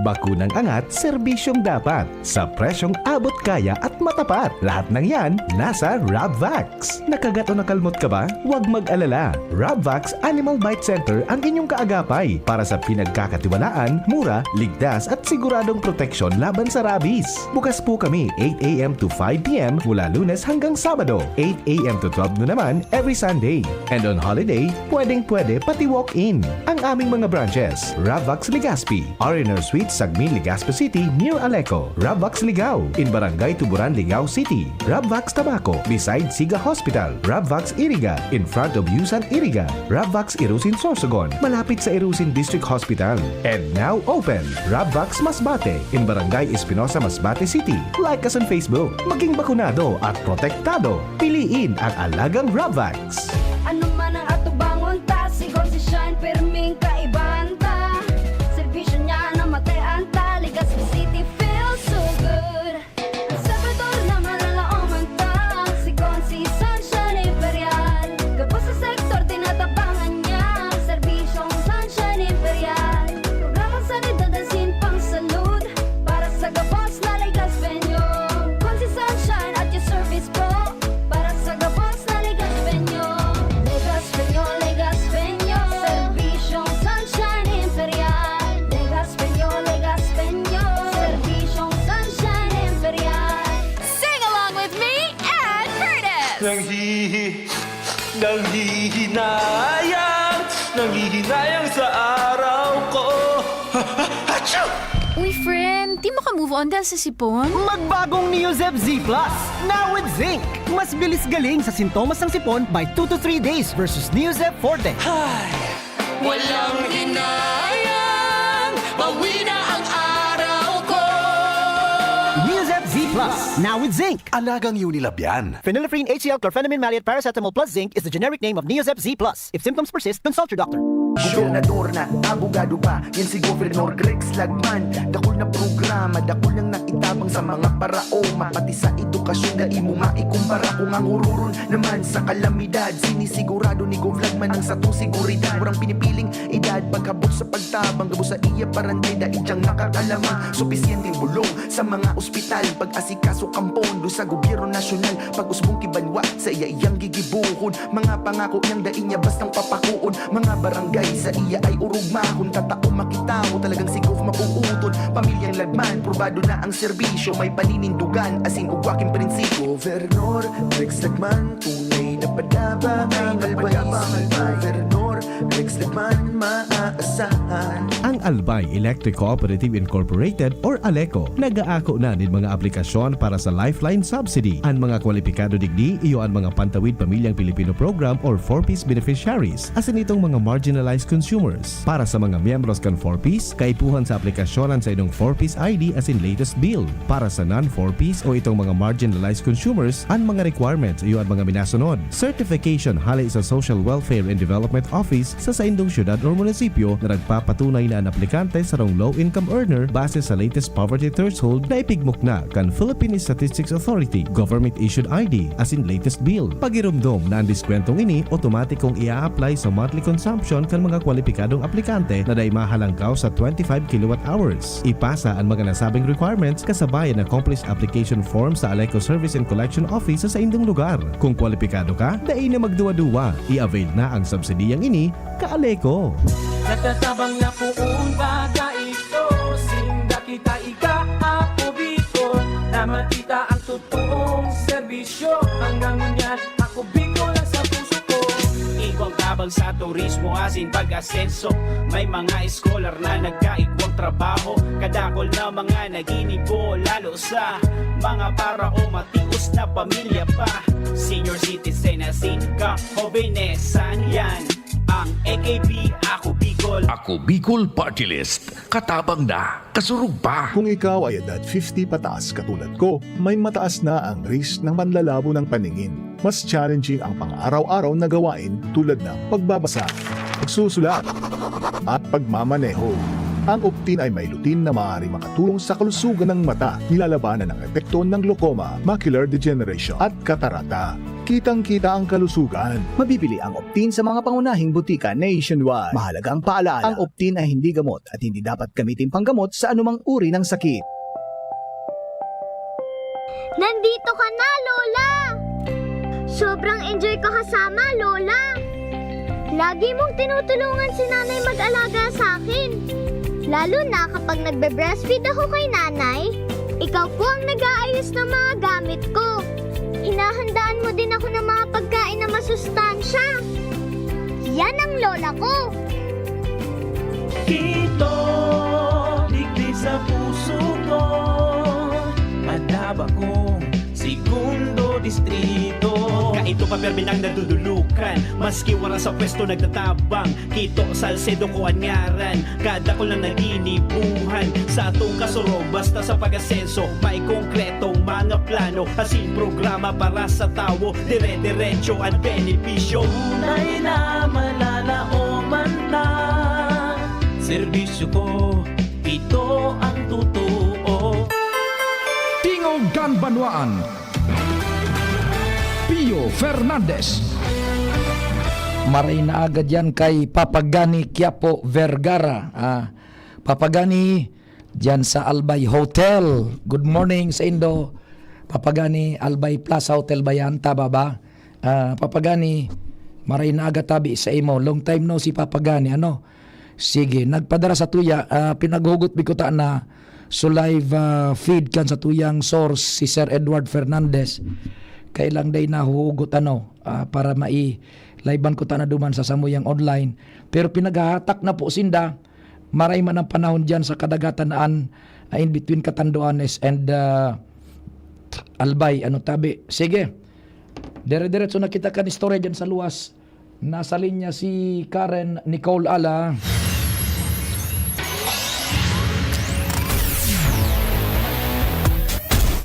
Bakunang angat, serbisyong dapat, sa presyong abot kaya at matapat. Lahat ng yan, nasa Rabvax. Nakagat o nakalmot ka ba? Huwag mag-alala. Rabvax Animal Bite Center ang inyong kaagapay para sa pinagkakatiwalaan, mura, ligtas at siguradong proteksyon laban sa rabies. Bukas po kami eight a m to five p m mula Lunes hanggang Sabado, eight a m to twelve noon naman every Sunday. And on holiday, pwedeng-pwede pati walk-in. Ang aming mga branches, Rabvax Legazpi, R and R Suites, Sagmin, Legazpi City, near Aleco. Rabvax Ligao, in Barangay Tuburan, Ligao City. Rabvax Tabaco, beside Siga Hospital. Rabvax Iriga, in front of Yusan Iriga. Rabvax Irusin, Sorsogon, malapit sa Irusin District Hospital. And now open, Rabvax Masbate, in Barangay Espinosa, Masbate City. Like us on Facebook. Maging bakunado at protektado. Piliin ang alagang Rabvax. Ano man ang atubangon ta, si Gonzi Shine, pirming kaibahan ta. Serbisyo niya na matean ta, Legazpi City feels so good. Sa Ecuador na malalaoman ta, si Gonzi Sunshine Imperial. Gabos sa sektor, tinatabangan niya, serbisyong Sunshine Imperial. Programang sanidad asin pangsalud, para sa gabos na Legazpeño. Gonzi Sunshine at your service po, para sa gabos na Legazpeño. Legazpeño, Legazpeño, serbisyong Sunshine Imperial. Legazpeño, Legazpeño, serbisyong Sunshine Imperial. Sing along with me and Curtis! Nanghihi-, nanghihinayang, nanghihinayang sa araw ko. Achoo! Uy, friend, di mo ka move on dahil sa sipon? Magbagong Neozep Z Plus, now with zinc. Mas bilis galing sa sintomas ng sipon by two to three days versus Neozep Forte. Hay! Walang hinayang, bawi na ang araw ko. Neozep Z Plus, now with zinc. Alagang Unilab yan. Phenylephrine H C L chlorphenamine maleate paracetamol plus zinc is the generic name of Neozep Z Plus. If symptoms persist, consult your doctor. Gobernador na, abogado pa, yan si Governor Rex Lagman. Dakul na programa, dakul nang naitabang sa mga paraoma, pati sa edukasyon, dai mo maikumpara. Kung ang hururon naman sa kalamidad, sinisigurado ni Gov Lagman ang satong seguridad. Walang pinipiling edad, pagkabot sa pagtabang, gabos sa iya parantay, dai diyang makakalama. Supisyenteng bulong sa mga ospital, pag-asikaso kan pondo sa gobyerno nasyonal, pag-usbong ki banwa, saiya iyang gigibohon. Mga pangako niyang dai niya bastang papakoon. Mga barangay saiya ay orog mahon, tatao makitawo, talagang si Gov mabuoton. Pamilyang Lagman, probado na ang serbisyo, may paninindugan asin ugwa king prinsipyo. Gobernador Rex Lagman, tunay na padaba ang Albay. Si Gobernador Rex Lagman, maaasahan. Ang Albay Electric Cooperative Incorporated or ALECO nag-aako na nin mga aplikasyon para sa Lifeline Subsidy. An mga kwalipikado digdi iyo an mga Pantawid Pamilyang Pilipino Program or four Ps beneficiaries, asin itong mga marginalized consumers. Para sa mga miyembros kan four Ps, kaipuhan sa aplikasyon an saindong four Ps I D asin latest bill. Para sa non-four Ps o itong mga marginalized consumers, an mga requirements iyo an mga minasunod. Certification hale sa Social Welfare and Development Office sa saindong syudad or munisipyo na nagpapatunay na an aplikante sarong low income earner base sa latest poverty threshold na ipigmukna kan Philippine Statistics Authority, government-issued I D, asin latest bill. Pagiromdom na an diskwentong ini otomatikong i-a-apply sa monthly consumption kan mga kwalipikadong aplikante na dai mahalangkaw sa twenty-five kilowatt hours. Ipasa an mga nasabing requirements kasabay an accomplished application form sa ALECO Service and Collection Office sa saindong lugar. Kung kwalipikado ka, dai na magduwa-duwa, i-avail na ang subsidiyang ini, ka-ALECO. Natatabang na poon baga ito, sinda kita ika, Ako Bicol, na makita ang totoong serbisyo. Hanggang ngunyan, Ako Bicol ang sa puso ko. Igwang tabang sa turismo asin pag-asenso. May mga eskolar na nagkaigwang trabaho. Kadakol na mga naginibo, lalo sa mga paraoma, tios na pamilya pa. Senior citizen asin kahobenesan, yan ang A K P, Ako Bicol. Ako Bicol Party List. Katabang na, kasurog pa. Kung ikaw ay edad fifty pataas katulad ko, may mataas na ang risk ng panlalabo ng paningin. Mas challenging ang pang-araw-araw na gawain tulad ng pagbabasa, pagsusulat, at pagmamaneho. Ang Optin ay may lutein na maaaring makatulong sa kalusugan ng mata, nilalabanan ang epekto ng glaucoma, macular degeneration, at katarata. Kitang-kita ang kalusugan. Mabibili ang Optin sa mga pangunahing butika nationwide. Mahalagang paalala, ang Optin ay hindi gamot at hindi dapat gamitin panggamot sa anumang uri ng sakit. Nandito ka na, Lola! Sobrang enjoy ko kasama, Lola! Lagi mong tinutulungan si Nanay mag-alaga sa akin. Lalo na kapag nagbe-breastfeed ako kay Nanay, ikaw po ang nag-aayos ng mga gamit ko. Hinahandaan mo din ako ng mga pagkain na masustansya. Yan ang lola ko. Kito, digdi Sa puso ko, madaba kong segundo distrito. Kaito pa permi nang nadudulukan, maski wala sa pwesto nagtatabang. Kito Salcedo ko an ngaran, kadakul na naginibuhan. Sa atong kasurog, basta sa pag-asenso, may konkretong mga plano. Asin programa para sa tawo, dire-diretso an benepisyo. Tunay na malalaoman ta, serbisyo ko, ito ang totoo. Tingog kan Banwaan, Pio Fernandez. Maray na agad yan kay Papa Gani Quiapo Vergara. Ah, Papa Gani, dyan sa Albay Hotel. Good morning sa indo. Papa Gani, Albay Plaza Hotel ba yan? Tama ba? Ah, Papa Gani, maray na aga tabi sa imo. Long time no si Papa Gani, ano? Sige, nagpadara sa tuya, ah, pinaghugot mi kuta na so live, ah, feed kan sa tuyang source, si Sir Edward Fernandez. Kailang day nahuhugot, ano, ah, para mai-livean kuta na duman sa samuyang online. Pero pinaghahatak na po sinda, maray man ang panahon diyan sa kadagatan na an, ah, in between Catanduanes and, ah, Albay, ano tabi. Sige. Dire-diretso na kita kan istorya diyan sa luwas. Nasa linya si Karen Nicole Ala.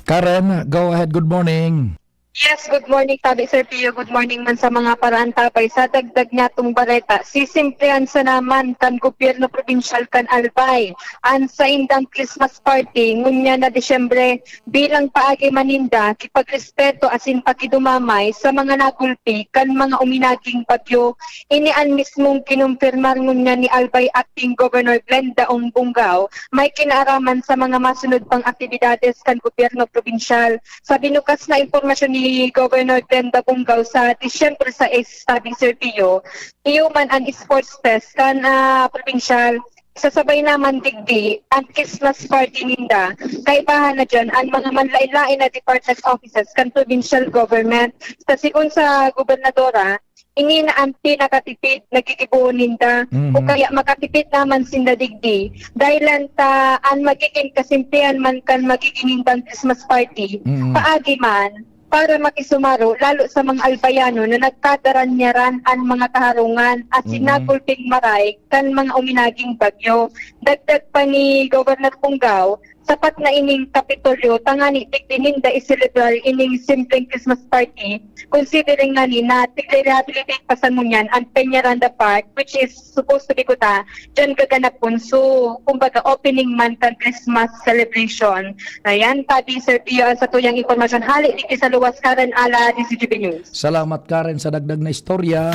Karen, go ahead. Good morning. Yes, good morning, tabi, Sir Pio. Good morning man sa mga paraantabay. Sa dagdag niyatong bareta, sisimplihan sa naman kan gobyerno probinsyal kan Albay an saindang Christmas party ngunyan na Disyembre, bilang paagi man ninda kipagrespeto asin pakidumamay sa mga nagulpi kan mga uminaging bagyo. Ini an mismong kinumpirmar ngunyan ni Albay Acting Governor Glenda Ong Bungao, may kinaaraman sa mga masunod pang aktibidades kan gobyerno probinsyal. Sa binukas na impormasyon ni Governor Glenda Bungao sa Disyembre sais, tabi, Sir Pio, iyo man an sports fest kan, ah, probinsyal. Sasabay naman digdi an Christmas party ninda. Kaibahan na dyan an mga manlain-lain na department offices kan provincial government. Sa sigon sa gobernadora, ini na an pinakatipid na gigibohon ninda, Mhm. o kaya makatipid naman sinda digdi. Dahilan ta an magiging kasimplihan man kan magiging nindang Christmas party, Mhm. paagi man para makisumaro lalo sa mga Albayano na nagkadaranyaran an mga kaharungan asin Mhm. nagulping maray kan mga uminaging bagyo. Dagdag pa ni Governor Bungao, sapat na ining Kapitolyo tangani digdi ninda iselebrar ining simpleng Christmas party, considering ngani na tigre-rehabilitate pa sa ngunyan an Peñaranda Park, which is supposed to be kuta, diyan gaganapon. So, kumbaga, opening man kan Christmas celebration. Ayan, tabi, Sir Pio, ang satuyang impormasyon. Hali digdi sa luwas, Karen Ala, D C G B News. Salamat, Karen, sa dagdag na istorya.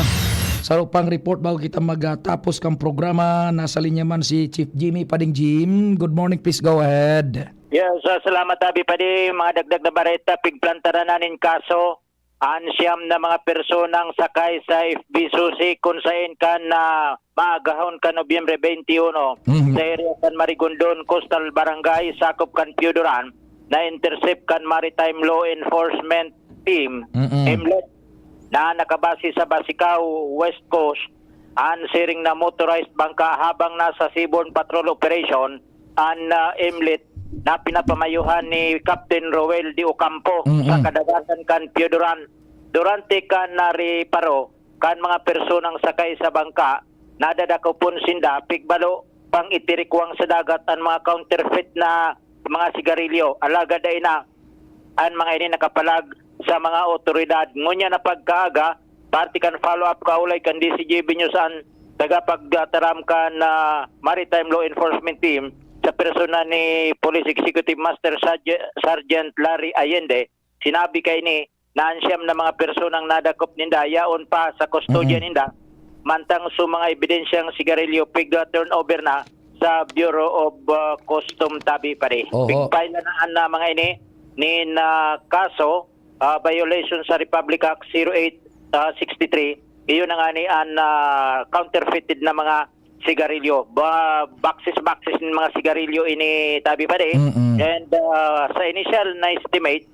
Sa pang report bago kita magtapos kang programa, nasa linya man si Chief Jimmy Pading Jim. Good morning, please go ahead. Yes, ah, salamat, Abi Padi. Mga dagdag na bareta, pigplantaran na nin kaso an siyam na mga personang sakay sa F B Susi, kun saen kan, ah, maagahon kan Nobyembre twenty-one, Mhm. sa area kan Marigondon, Coastal Barangay, sakop kan Pioduran, na-intercept kan Maritime Law Enforcement Team, Mm-mm. MLET, na nakabase sa Basicao, West Coast, an siring na motorized bangka habang nasa seaborne patrol operation an, ah, MLET na pinapamayohan ni Captain Roel de Ocampo Mm-mm. sa kadagatan kan Pioduran. Durante kan nariparo kan mga personang sakay sa bangka, nadadakopon sinda pigbalo pang itirikwang sa dagat an mga counterfeit na mga sigarilyo. Alagad dai na an mga ini nakapalag sa mga awtoridad. Ngunyan na pagkaaga, parte kan follow-up kaulay kan D C G B News an tagapagtaram kan, ah, Maritime Law Enforcement Team sa persona ni Police Executive Master Serge-, Sergeant Larry Allende, sinabi kaini na an siyam na mga personang nadakop ninda yaon pa sa kustodya Mm-mm. ninda, mantang sa mga ebidensyang sigarilyo pig-, ah, turnover na sa Bureau of, ah, Custom tabi, pare. Oho. Pigpaila na an, ah, mga ini nin, ah, kaso, ah, violation sa Republic Act zero eight, ah, sixty-three. Iyo na ngani an, ah, counterfeited na mga sigarilyo. Ba, boxes, boxes nin mga sigarilyo ini, tabi, pare. Mm-mm. And, ah, sa initial na estimate,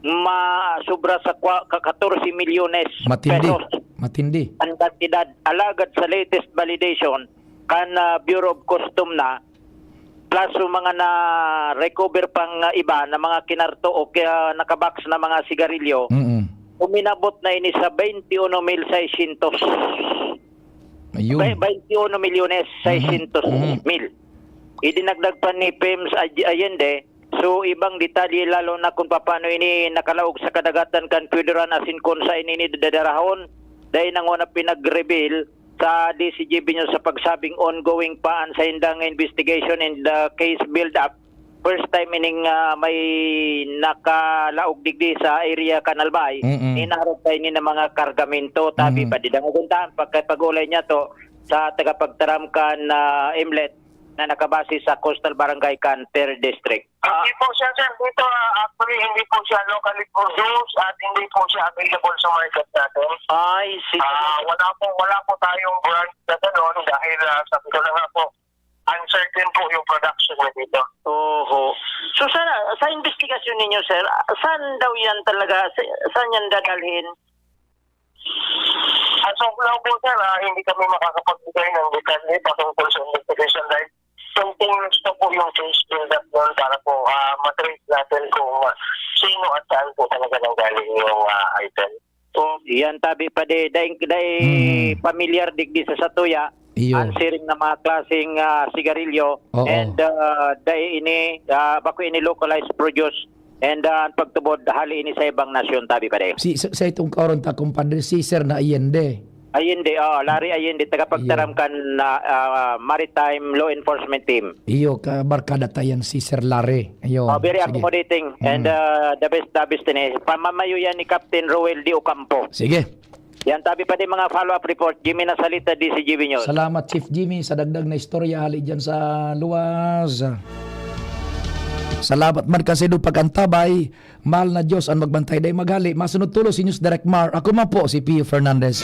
ma-, sobra sa kwa-, ka-, katorse milyones Matindi. pesos Matindi. ang kantidad. Alagad sa latest validation kan, ah, Bureau of Custom na, plus yung mga na-recover pang, ah, iba na mga kinarto o kaya nakabox na mga sigarilyo, Mm. uminabot na ini sa twenty-one mil seiscientos. Ayun. Bay-, twenty-one milyones Mhm. seiscientos Mhm. mil. Idinagdag pa ni Pims Ay-, Allende, so ibang detalye lalo na kung paano ini nakalaog sa kadagatan kan Puedoran asin kung saan ini dadarahon, dahil nang una pinag-reveal sa D C G B News sa pagsabing ongoing pa ang saindang investigation in the case build-up. First time ining, ah, may nakalaog digdi sa area kan Albay, Mm-mm. inarog pa ini ng mga kargamento, tabi Mm. pa di dangogon ta, pagkapag-ulay niya to sa tagapagtaram kan, ah, Imlet na nakabase sa Coastal Barangay kan Third District. Ah. Hindi po siya, sir. Dito, ah, actually, hindi po siya locally produced at hindi po siya available sa market natin. I see. Ah, wala po, wala po tayong brand na ganun dahil, ah, sabi ko na nga po, uncertain po yung production niya dito. Oho. So, sa, sa investigasyon ninyo, sir, ah, saan daw yan talaga, sa, saan yan dadalhin? As of now po, sir, ah, hindi kami makakapagbigay ng detalye patungkol sa investigation dahil continuous pa po yung case build-up nun para po, ah, matrace natin kung, ah, sino at saan po talaga nanggaling yung, ah, item. Oh, yan tabi pa di, dai, dai Hmm. pamilyar digdi sa satuya, Iyo. ang siring na mga klaseng, ah, sigarilyo, Oo. and, ah, dai ini, ah, bako ini localized produce, and, ah, ang pagtubod, hali ini sa ibang nasyon, tabi pa di. Si, sa, sa itong karon ta, kumpadre, si Sir na Allende. Allende, oh, Larry Allende, tagapagtaram Iyo. kan, ah, ah, Maritime Law Enforcement Team. Iyo, kabarkada ta yan si Sir Larry. Ayun, Oh, very sige. accommodating and, Mm. ah, the best, the best ini. Pamamayo yan ni Captain Roel de Ocampo. Sige. Yan, tabi pa din mga follow-up report. Jimmy Nasalita, D C G B News. Salamat, Chief Jimmy, sa dagdag na istorya hali dyan sa luwas. Salamat man kasi do pag-antabay. Mahal na Diyos ang magbantay. Dai maghali. Masunod tulos si News Direct Mar. Ako man po, si Pio Fernandez.